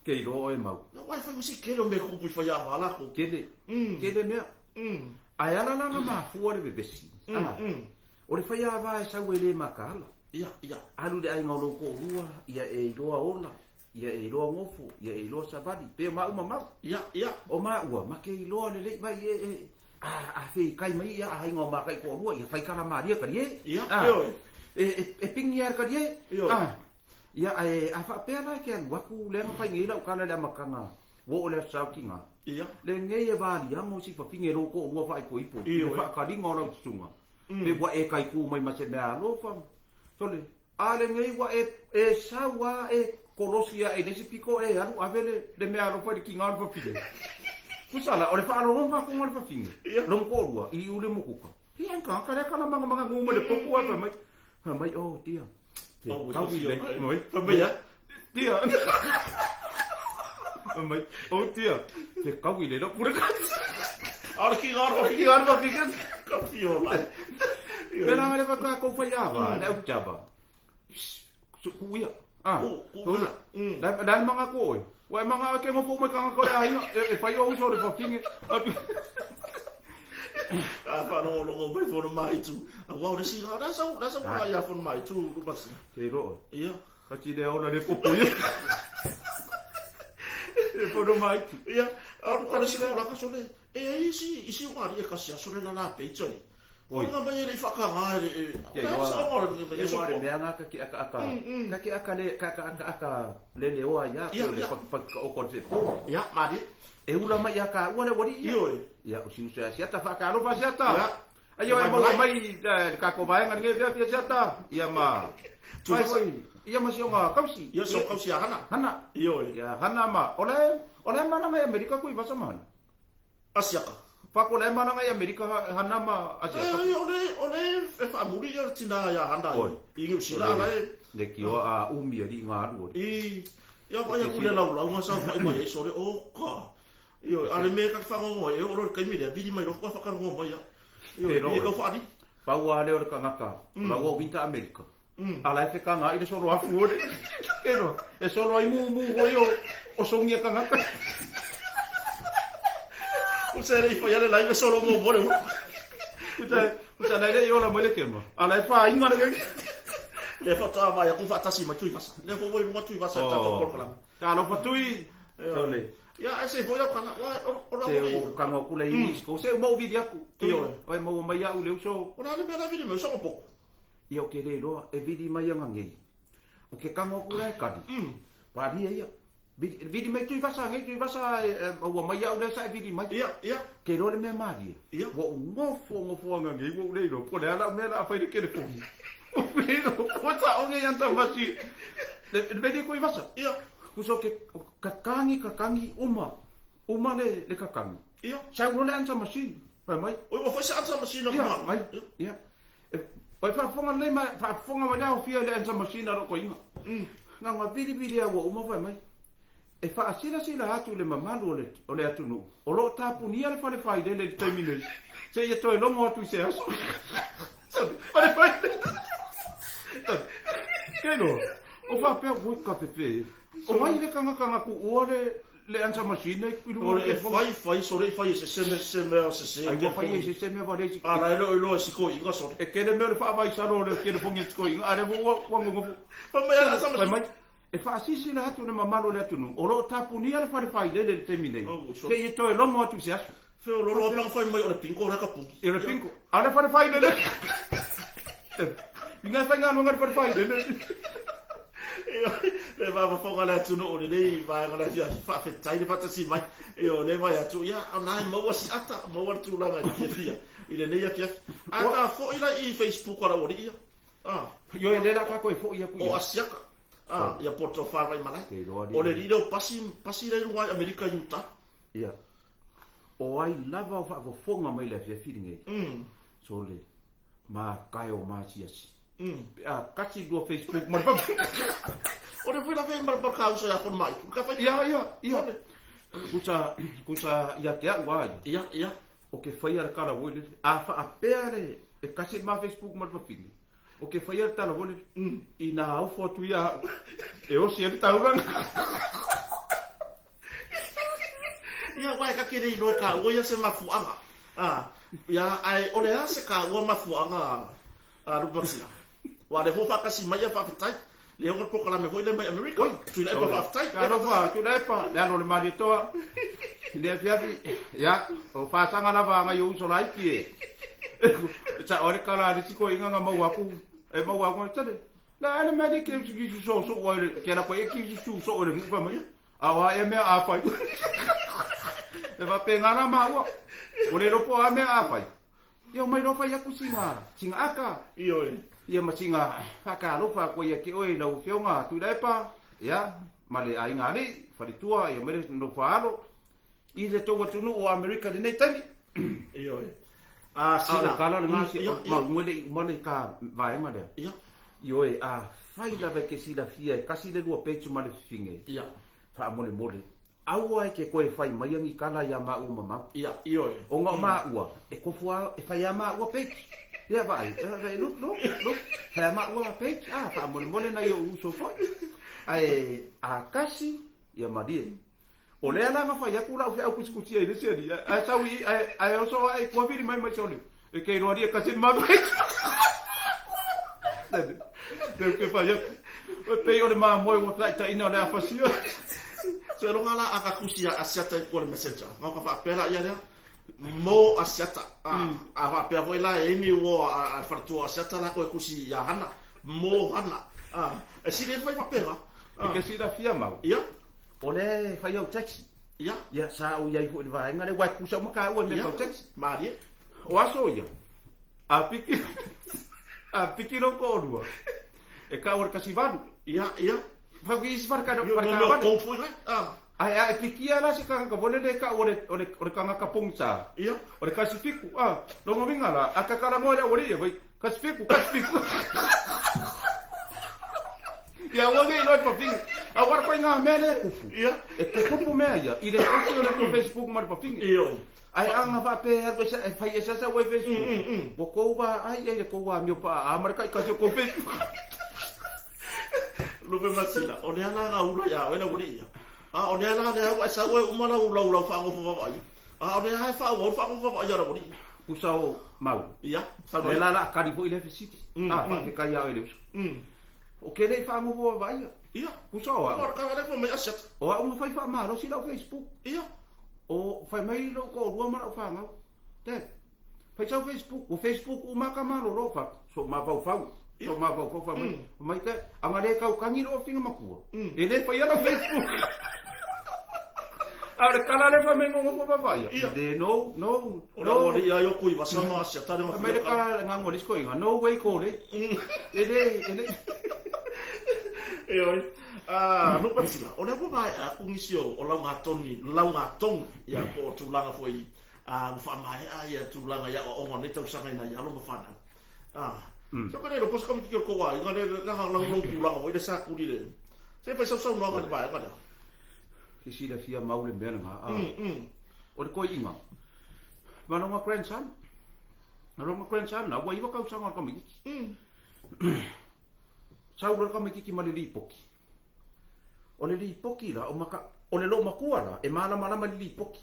ke iloa oe mau. Aua e fai ma si kele o mea kupu i faiava a lakou. Kele, kele mea. Ae ala la na mafua le vevesi. A, o le faiava e sau e le makaala. Ia, ia. Alu le aiga o lou toalua, ia e iloa ola, ia e iloa gofo, ia e iloa savali, pe o maua mamau. Ia, ia. O maua, ma ke iloa lelei mai e, e, a, a feikai mai ia aiga o makai toalua, ia fai kala malia kalie. Ia, A, ioe. e, e, e pingi a le kalie. Ioe. A, ia, ae, a faapea la e ke alu atu lea na fai nei lau kala i le amataga, ua oo le aso saotiga. Ia. Lenei e valiago si fafine e lou toalua faaikoipo, i le Ioe. faakaliga o lau susuga. Pe ua e kaiku mai ma se mea alofa. Sole, a lenei ua e, e sau a e kolosi ae i le isi pito e alu ave le, le mea alofa i le tiga o le fafine. Tusa la, o le faalogologo atu o le fafine, lona toalua, i iu le motuka. Ia e tagata lea kala mangamanga nu mai le potu a fai mai. Fai mai, oh dear. Te kau i le, mai, fai mai a. Dear. Fai mai, oh dear. Te kau i le lau pure kati. A o le kiga o le Ki garo fafine. Ka fio mai. Pera le whaka kou whai awa, le au tava. Ku ia. Ah, Ku ia. La la manga ko oi. Wa manga o ke mo mai kanga ko le ahinga e whai o uso le fafine. A whalongolongo mai fono mai tu. A wau le sira, la sau, la sau ka ia fono mai tu rupasi. Te ro. Ia. Ka ti le ona le popo ia. E fono mai tu. Ia, a o le sira la ka sole. E ai isi isi wari e kasi a sole la la pe choi. Oi. Nga mai e whakanga e Ia, e. iwa. Ia Ia le mea ngā ka ki aka aka. Ka ki aka le ka aka aka aka le le oa ia Ia, le ia. pak pak ka o ko te po. Ia, mari. E ula mai ia ka ua le wari ia. Ioe. Ia o siu se siata wha ka alofa siata. Ia. Ai o e Mai maua mai. mai le ka ko vaenga nge fia fia siata. Ia ma. Tu Mai vasa. foi. Ia ma sionga kausi. Ia so kausi a hana. Hana. Ioe. Ia hana ma. Ole ole mana ngai Amerika kui vasa ma. Asiaka. Fa ko le mana ngai Amerika hana ma asiaka. E, ole, ole, e whaamuri ia tina ia hana. Oi. I Niu Sila ala e. Le ki o a umi ari ngā aru. I, ia wai aku le lau lau ngā sau whai mai e sore, o ka. Io, ale me ka whangongo e, oro kaimi lea, viri mai roko whakarongo mai ia. Io, Te roa. i kau whaari. Pau a leo le kangaka. La ua winta Amerika. Ala e whekanga i le solo afu ore. Ero, e solo ai mu mu hoi o, o songia kangaka. O se rei whai ale lai me solo mō more. Uta, uta nei le i ola mai le kema. Ala e wha inga le Le whatoa mai aku whaatasi mai tui vasa. Le whawai runga tui vasa oh. Tātou polokalame. Ka alofa tui. Sole. Ia, ai se foi au kana, ora, ora, Se o kanga kula i East Coast. Se o mau viri aku. Tui. Ioe. Oi mau mai au le uso. Ora ale mea la viri meu, songo poko. Ia o ke le roa, e viri mai anga ngei. O ke kanga kula e kani. Pāria ia. Viri, viri mai tui vasa, ngei tui vasa, e, e, ua mai au le sa e viri mai. Ia, ia. Ke roa le mea mārie. Ia. Ua u ngofo ngofo anga ngei, ua u le roa. Po le ala o mea la a whai le telefoni. O le roa, ko ta o ngei anta vasi. Le, le mea koe vasa. Ia, Kuso ke kakangi kakangi uma. Uma le le kakangi. ia. Sau lo le ansa machine. Pai mai. Oi, ua foi se ansa masina Ia, kuma. mai. Ia. E, pai whaafonga nei mai, whaafonga mai au fia le ansa machine aro ko inga. Ngā ngā viri viri a ua uma whai mai. E whaasila sila atu le mamalu o le, o le atunu. O lo tapunia le whare whai le le taimi nei. Se ia toe longo atu i se aso. Whare whai le. Keno, o whapea ui ka pepe. O mai le kanga ku ua le, le ansa machine i runga Ore le e whai whai, sore i whai e se se me se me o se se. Ai ua whai e se se mea wale si. Ala e lo i lo e siko inga sore. E kere mea le whaawai saro le kere fongi tiko inga. Are ua ua ngongo. Whai mai ala ansa Whai masina. mai. E whaasisi la atu le mamalo le atunu. O lo tapunia le whare whai le le taimi nei. Oh, so- Te i toe longo atu i se aso. Whio lolo a panga whai mai o le pinko o le kapungi. E le pinko. A le whare whai le le. Inga whai ngā nonga le whare whai le le. Le vavafoga le atunuu o lenei vaega le afiafi faafetai le faatasi mai e o le vai atu ia o na e maua si ata maua le tulaga i le fiafia i lenei afiafi a ka fo'i la i Facebook a laualii ia a Io e le la kako e fo ia ku o ia. Asiaka a ia Porto Fara i Malae Te roa o le lile o pasi pasi le luga i Amerika i Utah. Ia. O ai lava o whaafofonga mai le afiafi nei. So le ma kai o ma siasi. A kasi lua Facebook ma le O le foi la fai mara ka uso ia kono mai ka fai. Ia, ia, ia. Kusa, kusa ia te au ai. Ia, ia. O ke whai ara kara woi le. A wha a pea le, e kasi ma Facebook ma le papini. O ke whai ara tala woi le. I nā au whoatu ia, e osi e le tauranga. Ia wai ka kere i loe ka ua ia se mafuaga. Ah, ia ai o le a se ka ua mafuaga a Rupaxia. Wa le ho whakasi mai a whawhetai. Le honga pokalame hoi le mai Amerika. Tui le epa whawhetai. Ka alofa, tu le epa, le alo le maritoa. Le afiafi, ia, o whāsanga lava anga i o uso laiki e. Sa ore kala le tiko inga nga mau aku, e mau aku, tale. La ale mai le ke ki su so so o le ke la ko e ki su so o le ngupa mai. A wa e mea a whai. E wa pe ngara maua. O le ropo a mea a whai. Ia omai loa fai atu sina, sina aka. Ioe. Ia ma sina faatalofa atu ai ia te oe i lau Afioga Tuilaepa, ia, ma le aiga alii, faletua, ia mai le nofo alo i le tou atunuu o Amerika i lenei taimi. Ioe. A o le tala lena, ma le i uma le ta vaega lea. Ia. Ioe, afai lava e te silafia e tasi le lua page ma le fafine, Ia. faamolemole, Aua e te toe fai maia ni tala iā maua ma Mau. Ia, ioe. Ona o maua, e tofu a, e fai a maua page. Ia, vaai, vaai, look, look, look, fai a maua page, a, faamolemole nai ou uso foi. Ae, a tasi, ia malie. O lea la na fai atu lau feau kusikusia i le isi alii, ae sau i i, ae, ae oso ae i tua vili mai mai sole. E ke iloa alii e tasi le ma page. Lea ou te fai atu. E pei o le mamoe ua taitaiina o le afasia. Seiloga la a ka tusi a Asiata i tua i le messenger, ona ka faapea la ia lea, mo Asiata. A faapea foi la e emi uo a le faletua o Asiata la toe tusi ia Hana, mo Hana. E sili ai fai faapena. E te silafia Mau? Ia. O lea e fai au taxi. Ia. Ia, sa ou i ai foi i le vaega lea, aua e tusa uma taua i mea tau taxi. Malie. O aso ia, a piki, a piki lou toalua, e tau o le 18. Ia, ia. Fai isi fale Ia, mea kaavale. tou foi lai. Ah. Ae a e pikia la se tagata foi lele e tau o le, o le, o le tagata pogisa. Ia. O le 17, ah, lona uiga la, a tatalamoa i le aualii, fai, 17, 17. Ia aua ne i iloa e fafine. Aua le koiga mea lea e tupu. Ia. E tupu mea ia i le osi o le tou Facebook ma le fafine. Ioe. Ae a na faapea e alu e fai e sasa ua i Facebook, ua tou vaai i ai le tou amio paaa ma le taitasi o tou Facebook. Lupe Masila, o lea la na ula iā oe le aualii ia. A o lea la lea ua e sau e uma lau lau lau faagofo vaavaaia. A o lea lava e faaauau le faagofo vaavaaia a le aualii. Pusa o Mau. Ia, sau Lea la la a kali foi lea fesili. A, faafetai ia oe le uso. O ke le i faagofo vaavaaia. Ia. Pusa o au. O le kala lea fai mai asiata. O au na fai faamalosi lau Facebook. Ia. O fai mai lou toalua ma lau fanau, Dad, fai sau Facebook, ua Facebook uma ka malolo, fai atu, sou mafaufau, sou mafaufau, fai mai, fai mai Dad, ana le tautagi lou afioga matua, e le faia lau Facebook. A o le tala lea fai mai nonofo vaavaaia, le no, no, O le aualii ai o Kuivasa ma Asiata le Fai mai le tala le gago a le isi toeaina, no way kore, e le, e le. Ioe. Ah, Lupe Masila, o lea ua maea atu nisi o, o laugatoni, laugatonu, ia, po o tulaga foi ah, ua faamaea ia tulaga i aoaoga o lenei tausaga ina ia alo ma fanau. Ah, mm. So ka le po se kamitiki o le tou aiga, le, le, lau, lau tulaga foi le sa kuli le. Se fai sausaunoaga i le vaega lea. Ke silafia mau le mea lena. Ah. O le toeaina, ma lona grandson, ma lona grandson, ua 9 tausaga o le tamaitiiti. Sau loa le tamaitiiti ma le lipoti. O le lipoti la, o maka, o le loomatua la, e malamalama i le lipoti.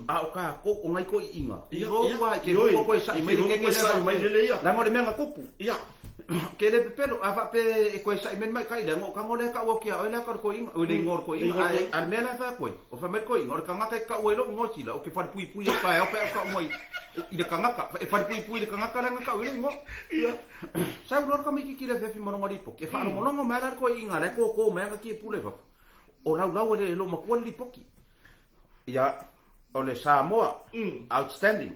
A o tatou, o nai toeaiina, i lou a i te lua koe sa'i mai le keke lea mai leaga o le mea na tupu. Ia. Ke le pepelo, a faapea e toe sa'i mai le maita'i lea, ona o tago lea e tau atu ia oe lea ka o le toeaina, o le igoa o le toeaina. Ae a le mea la e fai atu ai, o fai mai le toeaina, o le tagata e tau ai lou igoa sila, ou te falepuipui ai taeao pe a ou tau mai i le tagata. E falepuipui i le tagata lea na tau ai le igoa. Ia. Sau loa le tamaitiiti i le afiafi ma lona lipoti, e faalogologo mai lava la le toeaina la e kōkō mai ana tia pule i fafo. O laulau e le loomatua le lipoti. Ia, o le Samoa, outstanding.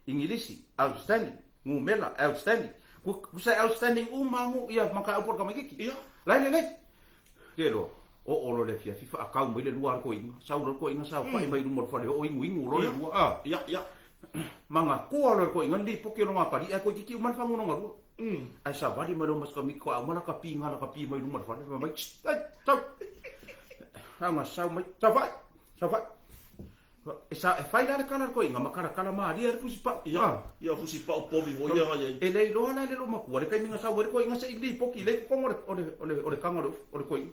Igilisi, outstanding. Numela, outstanding. Kusa e outstanding uma nuu ia mataupu a le tamaitiiti. Ia. La e lelei. Ke loa, oo loa i le afiafi, faatau mai le lua a le toeaina, sau loa le toeaina saofai mai i luma o le fale oo inuinu loa le lua, a. Ia, ia. Manatua loa le toeaina le lipoti o lona atalii ae toeitiiti uma le fagu lona lua. Ae savali mai loa ma si tamaiti toa uma lakapi na lakapi mai luma o le fale, fai mai, Tst, ai, sau. Ana sau mai, saofai, saofai. E sa, e fai la le tala a le toeaina ma talatala malie ai le fusipau. Ia, ia fusipau povi foi ia ia. E le iloa la e le loomatua le taimi na sau ai le toeaina se i lipoti lea i totonu o le, o le, o le, o le taga o le, o le toeaina.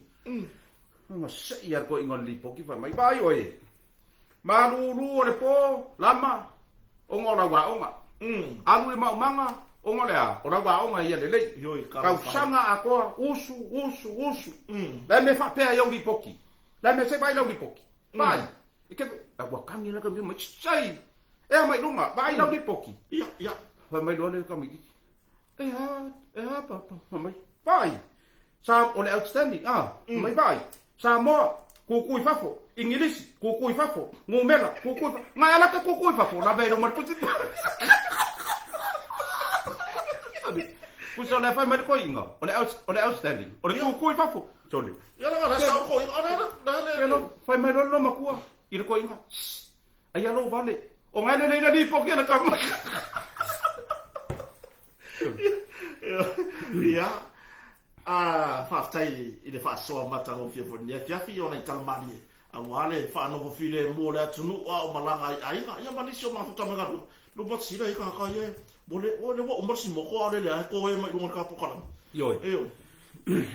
Ona sei lava le toeaina o le lipoti fai mai, Vaai oe, malulu o le po, lama, ona o lau aoga. Alu i maumaga, ona o le a? O lau aoga ia lelei. Ioi, Tausaga atoa, usu, usu, usu. Le mea faapea ai au lipoti. Le mea se vaai lau lipoti. Vaai. E ke, ua kagi la tamaitiiti mai, Sei! Ea mai luga, vaai lau lipoti. Ia, ia. Fai mai loa le tamaitiiti, E a, e a papa, fai mai, vaai. Sa, o le outstanding, a, fai mai, vaai. Samoa, kūkū i fafo, Igilisi, kūkū i fafo, Numera, kūkū i fafo. Ngai ala te kūkū i fafo, lave ai lou ma le pusi. Kusa o le a fai mai le toeaina, o le out, o le outstanding, o le tutu i fafo. Sole. Ia la la sa ko ina la la la. Ia fai mai loa le matua i le toeaina. Aia lou vale. O ngai lelei le lipoti a le tama. Ia, a faafetai i le faasoa matagofie foi i lenei afiafi ona i talamalie aua le faanofo filemu o le atunuu a o malaga ai aiga ia ma nisi o mafuta mai galuega. Luma sila i tagata ia ua le ua le ua uma le simoko a o lele lava e koe mai luga o le tatou kalama. Ioe. Ioe.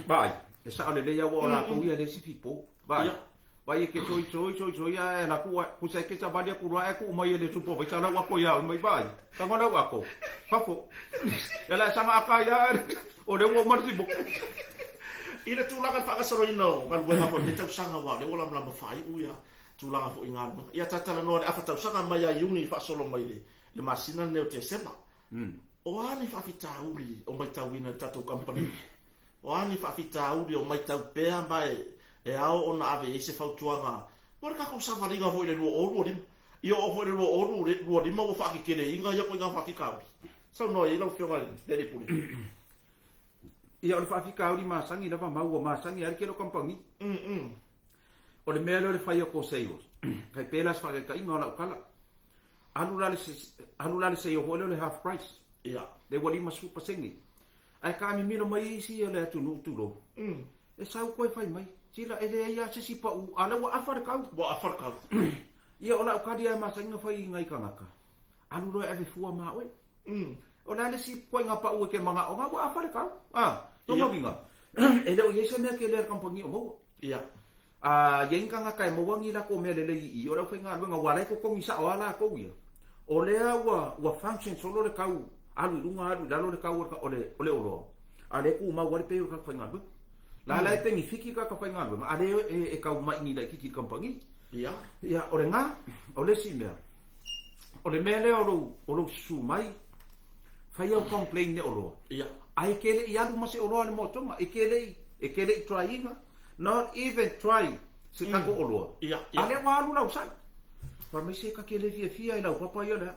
Vaai, e sao lelei lava ua o latou ia le isi fipo. Vaai. Vaai e ke soi soi soi soi ae ala atu ae pusa e ke savali atu loa ae tuu mai e le supervisor lau ako ia mai vaai. Tago lau ako. Fafo. Ia la saga aka ia o le ua uma le simoko. I le tulaga i le faagasoloina o galuega foi i lenei tausaga aua o lea ua lamalama faaiu ia tulaga foi i galuega. Ia ta talanoa i le afa tausaga mai ia Iuni faasolo mai i le masina lenei o Tesema. O a ni faafitauli o matauina i le tatou kamupani? O a ni faafitauli o matau pea ma e ao ona ave i ai se fautuaga mo le tatou savaliga foi i le 2025? Ia oo foi i le 2025 ua faateteleina ia ituaiga faafitauli. Saunoa i ai lau Afioga i le Alii Pule. Ia o le faafitauli masani lava mau ua masani ai le tele o kamupani. O le mea lea o le fai atu o sales, tai pei la se faataitaiga o lau tala, alu la le alu la le sale foi lea o le half price. Ia. Lea ua 50%. Ae taamimilo mai isi o le atunuu tulou. E sau koe fai mai, sila e leai lava se isi pau, a o lea ua afa le tau. Ua afa le tau. Ia o lau tali lava e masani ona fai i nai tagata, alu loa e ave fua ma oe. O le a le isi ituaiga pau e te manao ona ua afa le tau. A, lona uiga, e le o i ai se mea tele a le kamupani o maua. Ia. A i ai ni tagata e maua ni latou mea lelei i i, o le aufaigaluega, aua o la e totogi sao lava latou ia. O lea ua, ua function solo le tau, alu i luga alu i lalo le tau o le, o le oloa, a o lea e tumau lava le pay o le tagata faigaluega. La la e penefiti le tagata faigaluega, a o lea e, e tau maini laitiiti i le kamupani. Ia. Ia, o lena, o le isi mea, o le mea lea o lou, o lou susu mai, fai au complain i le oloa. Ia. Ae e te le i alu ma se oloa i le moatoga, e te le i, e te le i try ina. Not even try se tatou oloa. Ia, ia. A lea ua alu lau sai. Fai mai se ta te le fiafia i lau papa ia lea.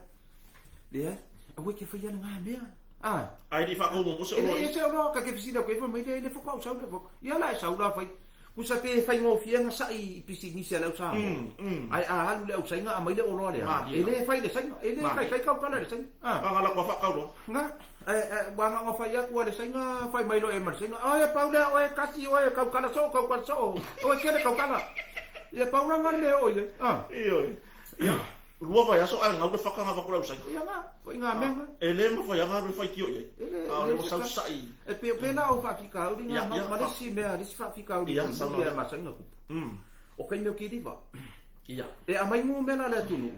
Leai, aua e te faia lena mea. Ah. Ae le i faatau muamua se oloa. E leai se oloa, ta te fesili atu ai fai mai lea, le faatoa ou sau lea. Ia la e sau la fai. Tusa pe faigofie ona sai i pisinisi a le au Samoa. Ae a alu i le au Saina aumai le oloa lea, e le fai i le Saina, e le taitai tautala i le Saina. Aga la kua faatau loa. Na, ua na ona fai atu a le Saina, fai mai loa e ma le Saina, Oe pau lea oe kasi oe tautala soo, tautala soo, oe kele tautala. Ia pau la na le mea o i ai. Ioe. Ia, lua vaiaso ae gau le faka na avatu i le au Saina. Ia na, foi ngā mea na. E le mafai lava ona alu e faitio i ai. E le, A o lea ua sau sa'i. E pei, pei la o faafitauli ngā mau, ma le isi mea, le isi faafitauli mulimuli a masani ona tupu. O taimi o kiliva. Ia. E aumai numera a le atunuu,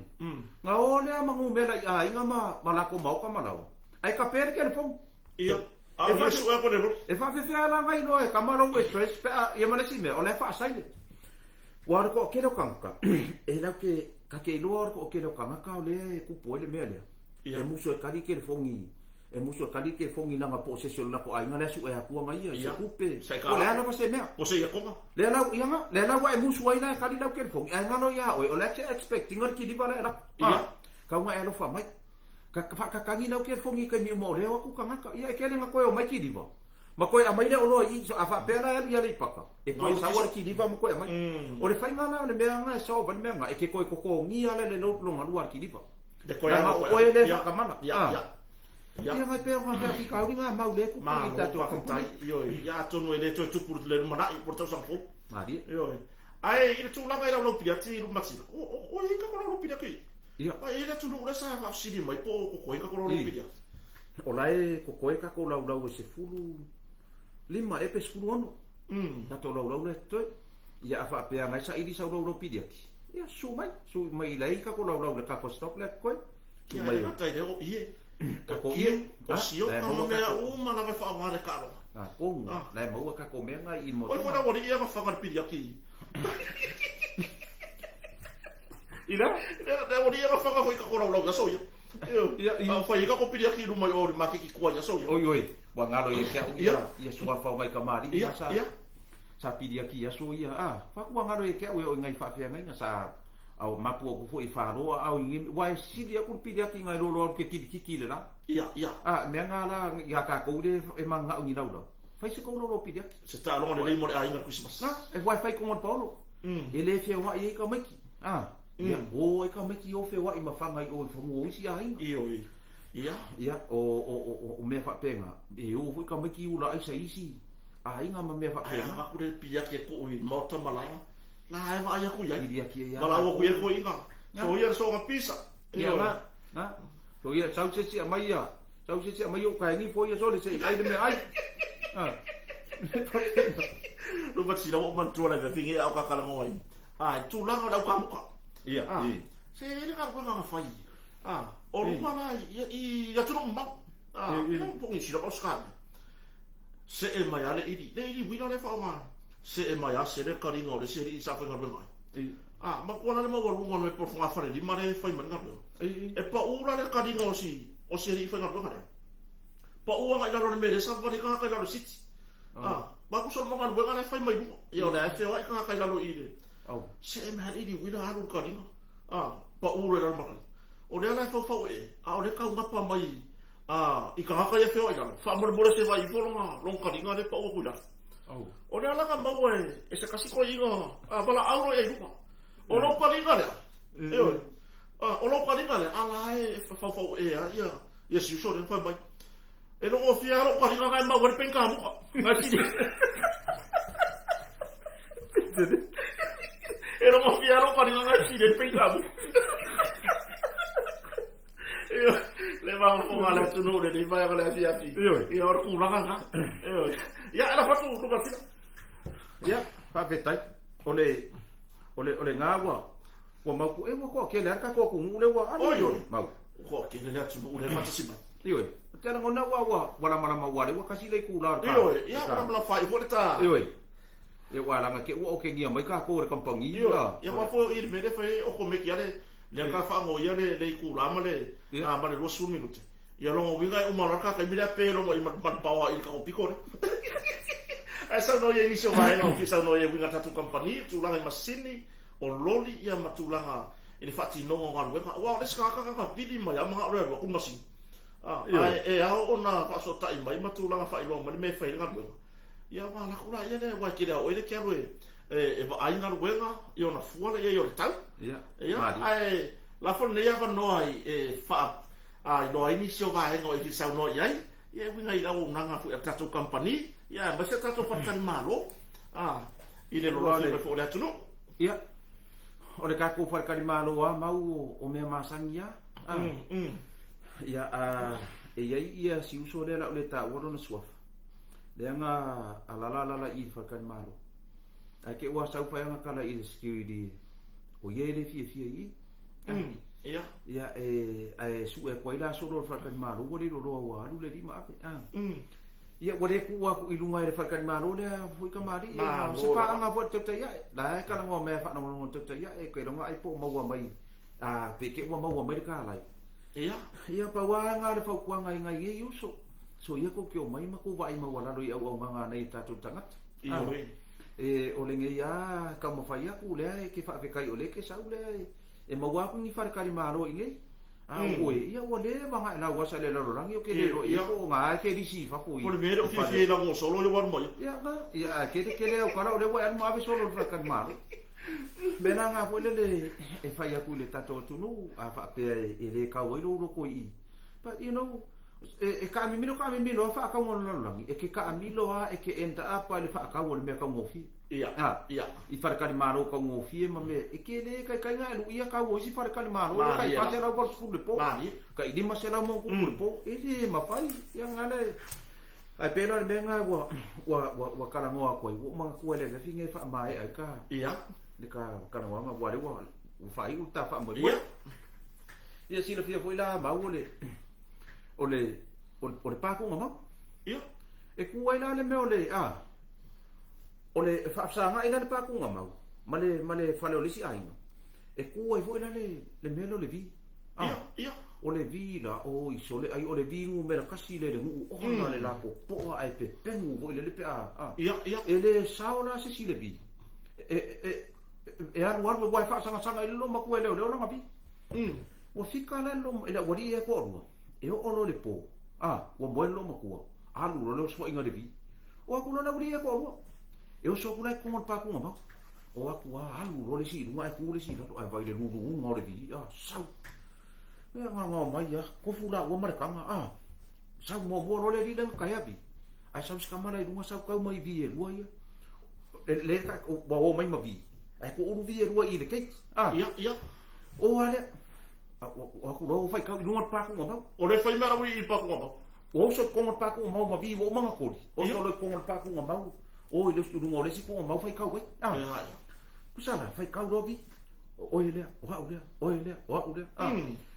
na o lea ma numera i aiga ma, ma latou maota ma laoa, ae tape le telefoni. Ia. A o le sue atu e le loli. E faafefea la na iloa e tama lou address pe a, ia ma le isi mea, o la e faasaile. Ua o le toatele o tagata, e latou te, ta te iloa o le toatele o tagata o lea e tupu ai le mea lea. Ia. E musu e kali telefoni, e musu e kali telefoni leaga po o se isi o le latou aiga lea sue atu ana ia i se tupe, po o le a lava se mea. Po o se iakoga. Lea la, ia na, lea la ua e musu ai la e kali lau telefoni, ae galo ia oe, o lea e te expect ina le kiliva lea e lako. Ia. Kau na e alofa mai. Ka faakakagi lau telefoni i taimi uma o lea o atu tagata. Ia e tele na toe omai kiliva. Ma toe aumai le oloa i i, a faapea la e alu i Aleipata, e toe sau lava le kiliva ma toe aumai. O le faiga la o le mea lena e solve ai le mea lena, e te toe totogia la le lona lua a le kiliva. Leaga o oe lea e faatamala. Ia ngai pea o ngā faafitauli ngā mau lea e tupu i tātou kamupani. Ioe, ia atonu e le toe tupu le lumanai po o le tausaga fou. Malie. Ioe. Ae i le tulaga i lau laupili ati i Lumatina, o, o, o i ai kako lau laupili atu i? Ia. Ai e i ai le atunuu lea sa faafesili mai po o kokoe kako lau laupili atu. O la e kokoe kako laulau e 15 ea pe 16 tatou laulau lea e totoe. Ia a faapea ngai saili sau laulau pili ati, ia susu mai, susu mai i la e i kako laulau le kako stock lea totoe. Ia e le gata i lea o ie, o kiu, o sioka ma mea uma lava e faaaoga le taaloga. A tonu, la e maua kako mea ngai i motoga. Oi ko lau alii ia na whanga le pili ake i. I la? Le alii ia na whanga hoi kako laulau ia soia. Ia, ia. A whai kako pili ake i luma i o le makeki kua ia soia. Oi oi, ua ngalo ia ke au ia, ia suafa o ngai kamali'i Ia, sa, ia. sa pili ake i aso ia. A, whaku ua ngalo ia ke au e oi ngai whaafeangaiga sa. A ua mapu aku foi i falo a au i nge, ua e sili aku le pili ati ngai lolo alu ke kilikiki le la. Ia, ia. A, mea nga la ia tatou le e mananao ni laulau. Fai se kou lolo pili ati. Se taaloga lelei mo le aiga i le Kerisimasi. Na, e ua e fai konga le paolo. E le feoai ai tamaiti. A, ia, o ai tamaiti o feoai ma faga i o i fanua o isi aiga. Ioe. Ia. Ia, o, o, o, o mea faapena, e o foi tamaiti i ula aisa i isi aiga ma mea faapena. Ae avatu le pili ati e tuu i maota ma laga. La e vaai atu i ai. Pili ati ai a. Valaau atu i ai toeaiina. Soia le soga pisa. Ia na, na. Soia sau se isi aumai ia. Sau se isi aumai ou kaeni fo ia sole se i ai le meaai. Ah. Luma sila ua ou manatua le afiafi nei a o kakalagoa ai. Ah, i tulaga o le aukamuka. Ia, Ah, se e le galuega na fai. Ah, o luga la i, i atunuu mamao. Ah, po o Niu Sila po o Ausetalia. See mai a le ili, le ili uila lea e faaaoga. See mai a sele kaliga o le isi alii sa faigaluega ai. A, matua la le maualuga o le mea fogafalelima lea e fai mai le galuega. E pau la le kaliga o si, o si alii faigaluega lea. Pau agai i lalo o le mea lea e savavali ai tagata i lalo i le siti. A, matua solo ma galuega la e fai mai luga. Ia o lea e feoai tagata i lalo i le, see mai a le ili uila alu le kaliga. A, pau loa i lalo ma kaliga. O lea la e faufau ee, a o lea e taugapa mai A i tagata ia feoai i lalo, faamolemole se vaai ifo lona, lona taliga lea e pau atu i lalo. O lea la na maua e, e se tasi toeaina, a valaau loa i ai i luga. O lou taliga lea, ioe, a, o lou taliga lea, a la e faufau ea ia, ia si uso lea, fai mai, e logofia lava lou taliga na e maua ai le penikamuka. Na e sili. E logofia lava lou taliga na e sili ai le penikamuka. Le faafofoga a le atunuu lenei vaega o le afiafi. Ia, o le tulaga lena. Ia, e lafo atu Lumasina. Ia, faafetai. O le, o le, o lena ua, ua mau, e ua toatele lava le tatou atunuu lea ua alu. Oi, oi. Mau. Ua toatele le atunuu lea e faatasi mai. Ioe. Ou te lagona ua, ua, ua lamalama aua o lea ua tasi le itula o le ta. Ioe, ia, ua lamalama faaiu foi le ta. Ioe. Ia, ua laga te ua okegia mai tatou e le kamupani. Ioe. Ia, aua foi o i le mea lea e fai ai okomeki a le, Lea ka faanoia le le itula ma le a ma le 20 minute. Ia lona uiga e uma loa le ta taimi lea pe logo i ma le paoa i le tatou pito lea. Ae saunoa i ai nisi o vaega o fia saunoa i ai uiga tatou kamupani, tulaga i masini, o loli ia ma tulaga i le faatinoga o galuega. Aua o le isi tagata na vili mai lava manao loa e alu atu le masini. Ae e ao ona faasootai mai ma tulaga faailoa mai le mea e fai ai le galuega. Ia ona alu atu laia lea aua e tele lava o oe lea e te alu e e vaai galuega i ona fua lea i ai o le tau. Ia, Ia, ae lafo lenei avanoa e faailoa ai nisi o vaega o e fia saunoa i ai, ia e uiga i le auaunaga foi a le tatou kamupani, ia aemaise le tatou faletalimalo, a, i le lolofi mai foi o le atunuu. Ia, o le tatou faletalimalo lava mau o mea masani lava. A, Ia, a, e i ai ia si uso lea o le a ou le taua lona suafa, lea na alala alala i i le faletalimalo. Ae te ua sau fai ana tala i le security o ia e le fiafia i i. Ia. Ia e ae sue atu ai la solo o le faletalimalo ua le iloa ua alu le 5,000. Ah. Ia ua le tuu atu i luga e le faletalimalo lea foi kamali'i. Malo Se paaga foi le tautai ae. La e talanoa mai e faalogologo le tautai ae ke loga ai po o maua mai a pe te ua maua mai le kalai. Ia. Ia pau lava lena o le fautuaga i nai nei uso. Soia tou te omai ma tou vaai maualalo i auaunaga a nai o tatou tagata. Ioe. E, o lenei a taumafai atu lea e te faafetai o lea e te sau lea e, e maua atu ni faletalimalo i inei. A o oe, ia ua leva ona e lau asa i le lalolagi o ke le iloa i ai po o na e te lisi i fafo i. O le mea lea o fiafia i lago solo ia ua alu mai. Ia na, ia ae tele tele au tala o lea ua e alu ma ave solo i le faletalimalo. Mea la na foi lele e fai atu i le tatou atunuu a faapea e le kau ai lou loto i i. But you know, e taamimilo taamimilo lava faatauga o le lalolagi, e te taamilo lava e te end up i le faatau o le mea taugofie. Ia, A, ia. I faletalimalo taugofie ma mea, e te le taitaiga e luia tau o isi faletalimalo lea tai 480 i le po, tai 500 ma ona tupu i le po, e le mafai. Ia na le, ae pei la o le mea lena ua, ua, ua, ua talanoa atu ai, ua ou manatua i le afiafi lenei e faamaea ai ka, Ia. le ta talanoaga, aua o lea ua, ua faaiu le ta faamoemoe. Ia. Ia silafia foi la mau o le o le o le pa tuugamau. Ia. E ku ai la le mea o le a o le faafesagai la le pa tuugamau ma le ma le fale o le isi aiga. E ku ai foi la le le mea lea o le vi. A, Ia, ia. O le vi la o i sole ai o le vi numera kasi le le nuu oha le la popoa ae pepenu foi le le pe a. Ia, ia. E le sao la se isi le vi. E e E alu alu aua e faasagasaga i le loomatua e leoleo lana vi. Ua fika la le aualii ia e toalua, e oo loa i le po, a, ua moe le loomatua, alu loa le osofaʻiga i le vi. O atu loa le aualii ia e toalua, e oso atu la i totonu o le pa tugamau. O atu lava alu loa le isi i luga ae tu le isi i lalo, ae vaai i le luluga o le vi, a, sau. Ia gaogao mai lava, tofu laua ma le taga, a, sau muamua loa le alii lea na taea vi, ae sau si tama la i luga sau tau mai vi e lua ia. Le ua o mai ma vi, ae toulu vi e lua i le keiki, a. Ia, ia. O a lea, o atu loa ua faitau i luga o le pa tugamau. O le fai mea la ua i le pa tugamau. Ua oso i totonu o le pa tugamau ma vi ua uma ona koli, oso loa i totonu o le pa tugamau, o i le luga o le isi tugamau faitau ai, a. Ia, ia. Tusa la, faitau loa vi, o oe lea, o au lea, oe lea, o au lea, a.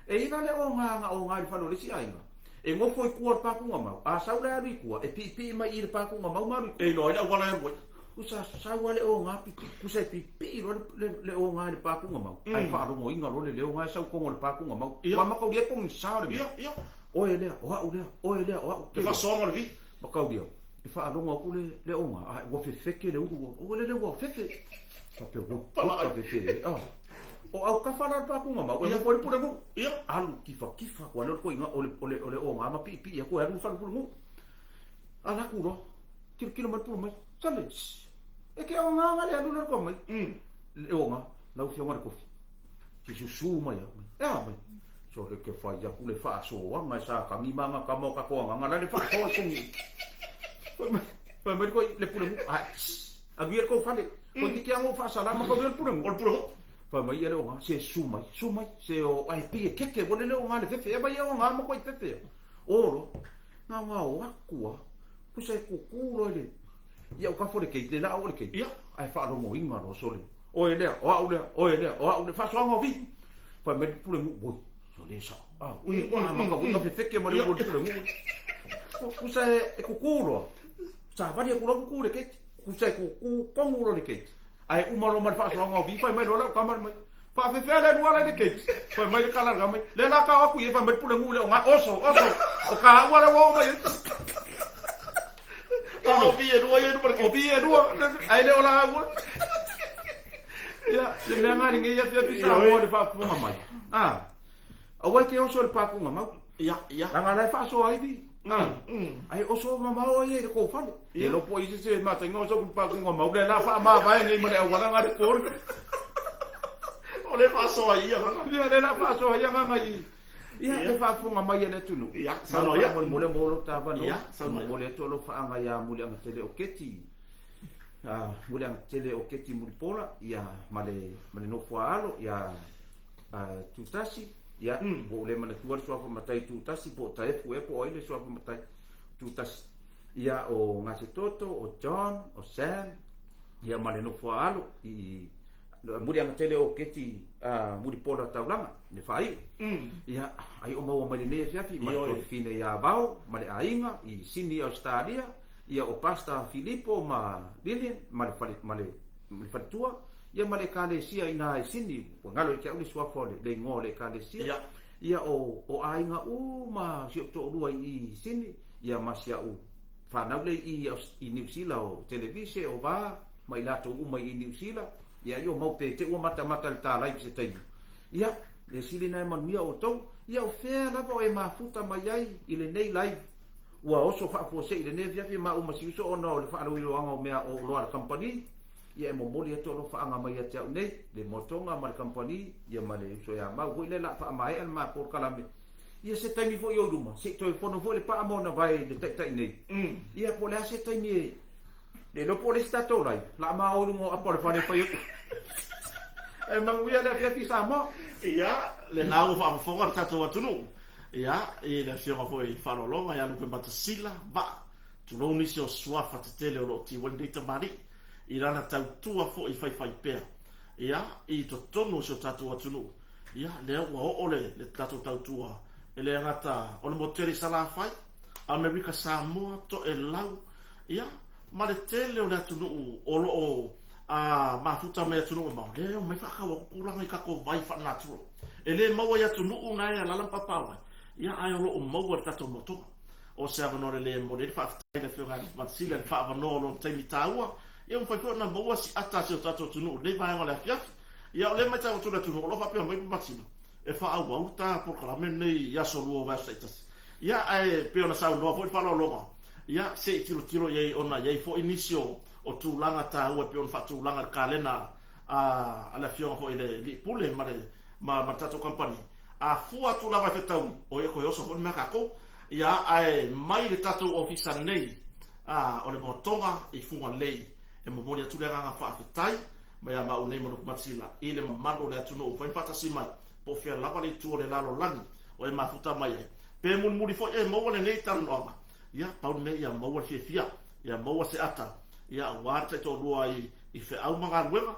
E i ai la le oga na oga i le fale o le isi aiga, e nofo i tua o le pa tugamau, a sau la e alu i tua, e piipii mai i le pa tugamau ma alu i tua. E iloa ai le auala e alu ai. Tusa sau lava le oga pipii, tusa e pipii loa le oga i le pa tugamau, ae faalogoina loa le leo na e sau i totonu o le pa tugamau. Ua mataulia e pogisa le mea. Ia, ia. Oe lea, o au lea, oe lea, o au. Le faasoaga o le vi. Mataulia, e faalogo atu le oga, ae ua fefeke le ulu, ua lele ua fefe. Faapea ua puka fefe, ah. O autafa la o le pa tugamau, e nofo ai le pulenuu. Ia. Alu kifakifa atu ai lea o le koiga, o le oga ma piipii atu e alu i le fale pulenuu. Ala atu loa, tilotilo mai le pule mai, sole, shh, e ke oga le alu lea le mai. Le oga, lau afioga i le kofi. Se susu mai au, e a mai. Sole ke fai aku le faasoaga e sa kagi ma aga kama o tatou agaga la le faasoa i kogi. Fai mai, fai mai le koi, le pulenuu, ai, shh, alu ia i le kou fale. Koi tiki aga o faasalama kau ia le pulenuu. O le pulenuu. Fai mai ia le oga, se su mai, su mai, se o, ai pi e keke, ua le le oga le fefe, e vai ia oga ma koi fefe. O lo, gaogao aku a, pusa e kuku loa i le, i au kafo le keiki, le laa o le keiki. Ia. Ae faalogoina loa sole, oe lea, o au lea, oe lea, o au lea, faasoaga o vi. Fai mai le pulenuu, oi, o le sao. Ah, ui, ua maka ui, fefeke ma le ulu o le pulenuu. Pusa e kuku loa, savali atu loa kuku le keiki. Pusa e kuku kogu loa le keiki. Ae uma loa ma le faasoaga o vi, fai mai loa lau tama mai, Faafefea le alu ala i le keiki? Fai mai le kala mai, le la ka o atu i ai, fai mai le pulenuu le oga, oso, oso, o ka ua le ua oo mai ai. O vi e lua ia i luma le O vi e lua, ae le o la ua. Ia, le mea nga lenei afiafi Samoa i le faafofoga mai. Ah, aua e te oso i le pakuga mau. Ia, ia. Leaga la e faasoa ai vi. Ah, ai oso mamao ai i le kou fale. E iloa po o i se se mataiga o sau pakuga mau lea la faamavae nei ma le auala nga le koli. O le faasoa ai ia agaga. Ia, lea la faasoa ai agaga i Ia, le faafofoga mai a le atunuu. Ia, saunoa ia. Molemole mo lou tavanoa. Ia, saunoa ia. Momoli atu alofaaga ia Muliagatele o Keti. Ah, Muliagatele o Keti Mulipola, ia, ma le, ma le nofoaalo, ia, ah, Tutasi, ia, ua ou le manatua le suafa matai Tutasi, po o Taefu ea po o ai le suafa matai Tutasi. Ia, o Gasetoto, o John, o Sam, ia ma le nofoaalo i Muliagatele o Keti uh, Mulipola taulaga, le faaiu. Ia, ai o maua mai lenei afiafi, ma le tuafafine ia Vao, ma le aiga i Sydney, Australia, ia o Pastor Filipo ma Lilian, ma le fale, ma le, ma le faletua, ia ma le ekalesia ina i Sydney, ua galo i te au le suafa o le, le igoa o le ekalesia. Ia. Ia o, o aiga uma si ou toalua i Sydney, ia ma si au whanau lea i, i Niu Sila o Televise, o Va, ma i latou uma i Niu Sila, ia i o mau pe te ua matamata i le ta live i se taimi. Ia, le sili na e manuia outou, ia o fea lava o e mafuta mai ai i lenei live ua oso faafuasei i lenei afiafi ma uma si uso ona o le faalauiloaga o mea o oloa a le kamupani, ia e momoli atu alofaaga mai ia te au nei, le motoga ma le kamupani, ia ma le uso ia Mau foi lea o le a faamaea le ma polokalame. Ia se taimi foi o i luma, se i toe fono foi le paa ma ona vae i le taitai nei. Ia po o le a se taimi e le iloa po o le isi tatou live, o le a ma o i luga o apa o le fale e fai atu. Ae manuia le afiafi Samoa. Ia, lena ua faafofoga le tatou atunuu, ia, i le Afioga foi i Faalologa ia Lupe Matasila, Vaa, tulou nisi o suafa tetele o lo o tiu ai lenei tamalii i lana tautua foi faifaipea, ia, i totonu o si o tatou atunuu. Ia, lea ua oo le, le tatou tautua, e le gata o le motu tele i Salafai, Amerika Samoa, Toelau, ia, ma le tele o le atunuu o lo o a, mafuta mai atunuu mamao, lea e omai faatau atu tulaga i tatou vai faale-natura. E le maua i atunuu na e alaala ma papaaao ai, ia, ae o lo o maua i le tatou motoga. O se avanoa lelei e momoli ai le faafetai i le Afioga ia Matasila i le faaavanoa o lona taimi taua. Ia, ua mafai foi ona maua si ata a si o tatou atunuu i lenei vaega o le afiafi. Ia, o lea e matau atu le atunuu o lo o faapea mai Matina e faaauau le ta polokalame lenei i aso lua o vaiaso taitasi. Ia, ae pei ona saunoa foi le faaaloaloga, ia, se i tilotilo i ai ona e i ai foi nisi o o tulaga taua e pei ona faatulaga i le kalena a le Afioga foi i le Alii Pule ma le ma ma le tatou kamupani. A fua atu lava e fetaui, o ia toe oso foi le mea a tatou. Ia, ae mai le tatou ofisa nei a o le moatoga i Fugalei, e momoli atu le agaga faafetai mai a maau nei ma Luke Matsila i le mamalu o le atunuu ua fai ma faatasi mai, po o fea lava le itu o le lalolagi o e mafuta mai ai. Pe mulimuli foi e maua lenei talanoaga, ia, pau le mea ia maua le fiafia, ia maua se ata, ia, aua le taitoalua i feau ma galuega,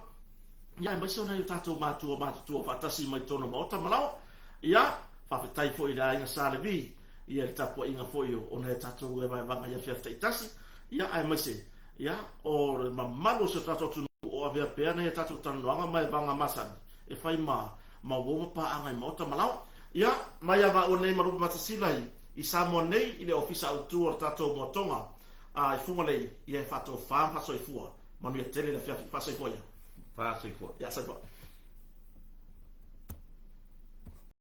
ia, aemaise o nai o tatou matua matutua faatasi mai totonu o maota ma laoa. Ia, faafetai foi i le aiga Sa Levi, ia, i le tapuaiga foi o nai o tatou vaevaega i afiafi taitasi, ia, aemaise, ia, o le mamalu o si o tatou atunuu o avea pea nai a tatou talanoaga ma evaga masani e fai ma ma uo ma paaga i maota ma laoa. Ia, mai ia maua nei ma Lupe Matasila i, i Samoa nei i le Ofisa Autu o le tatou Moatoga a i Fugalei, ia e faatofa ma faasoifua. Manuia tele le afiafi. Faasoifua ia. Faasoifua. Ia, soifua.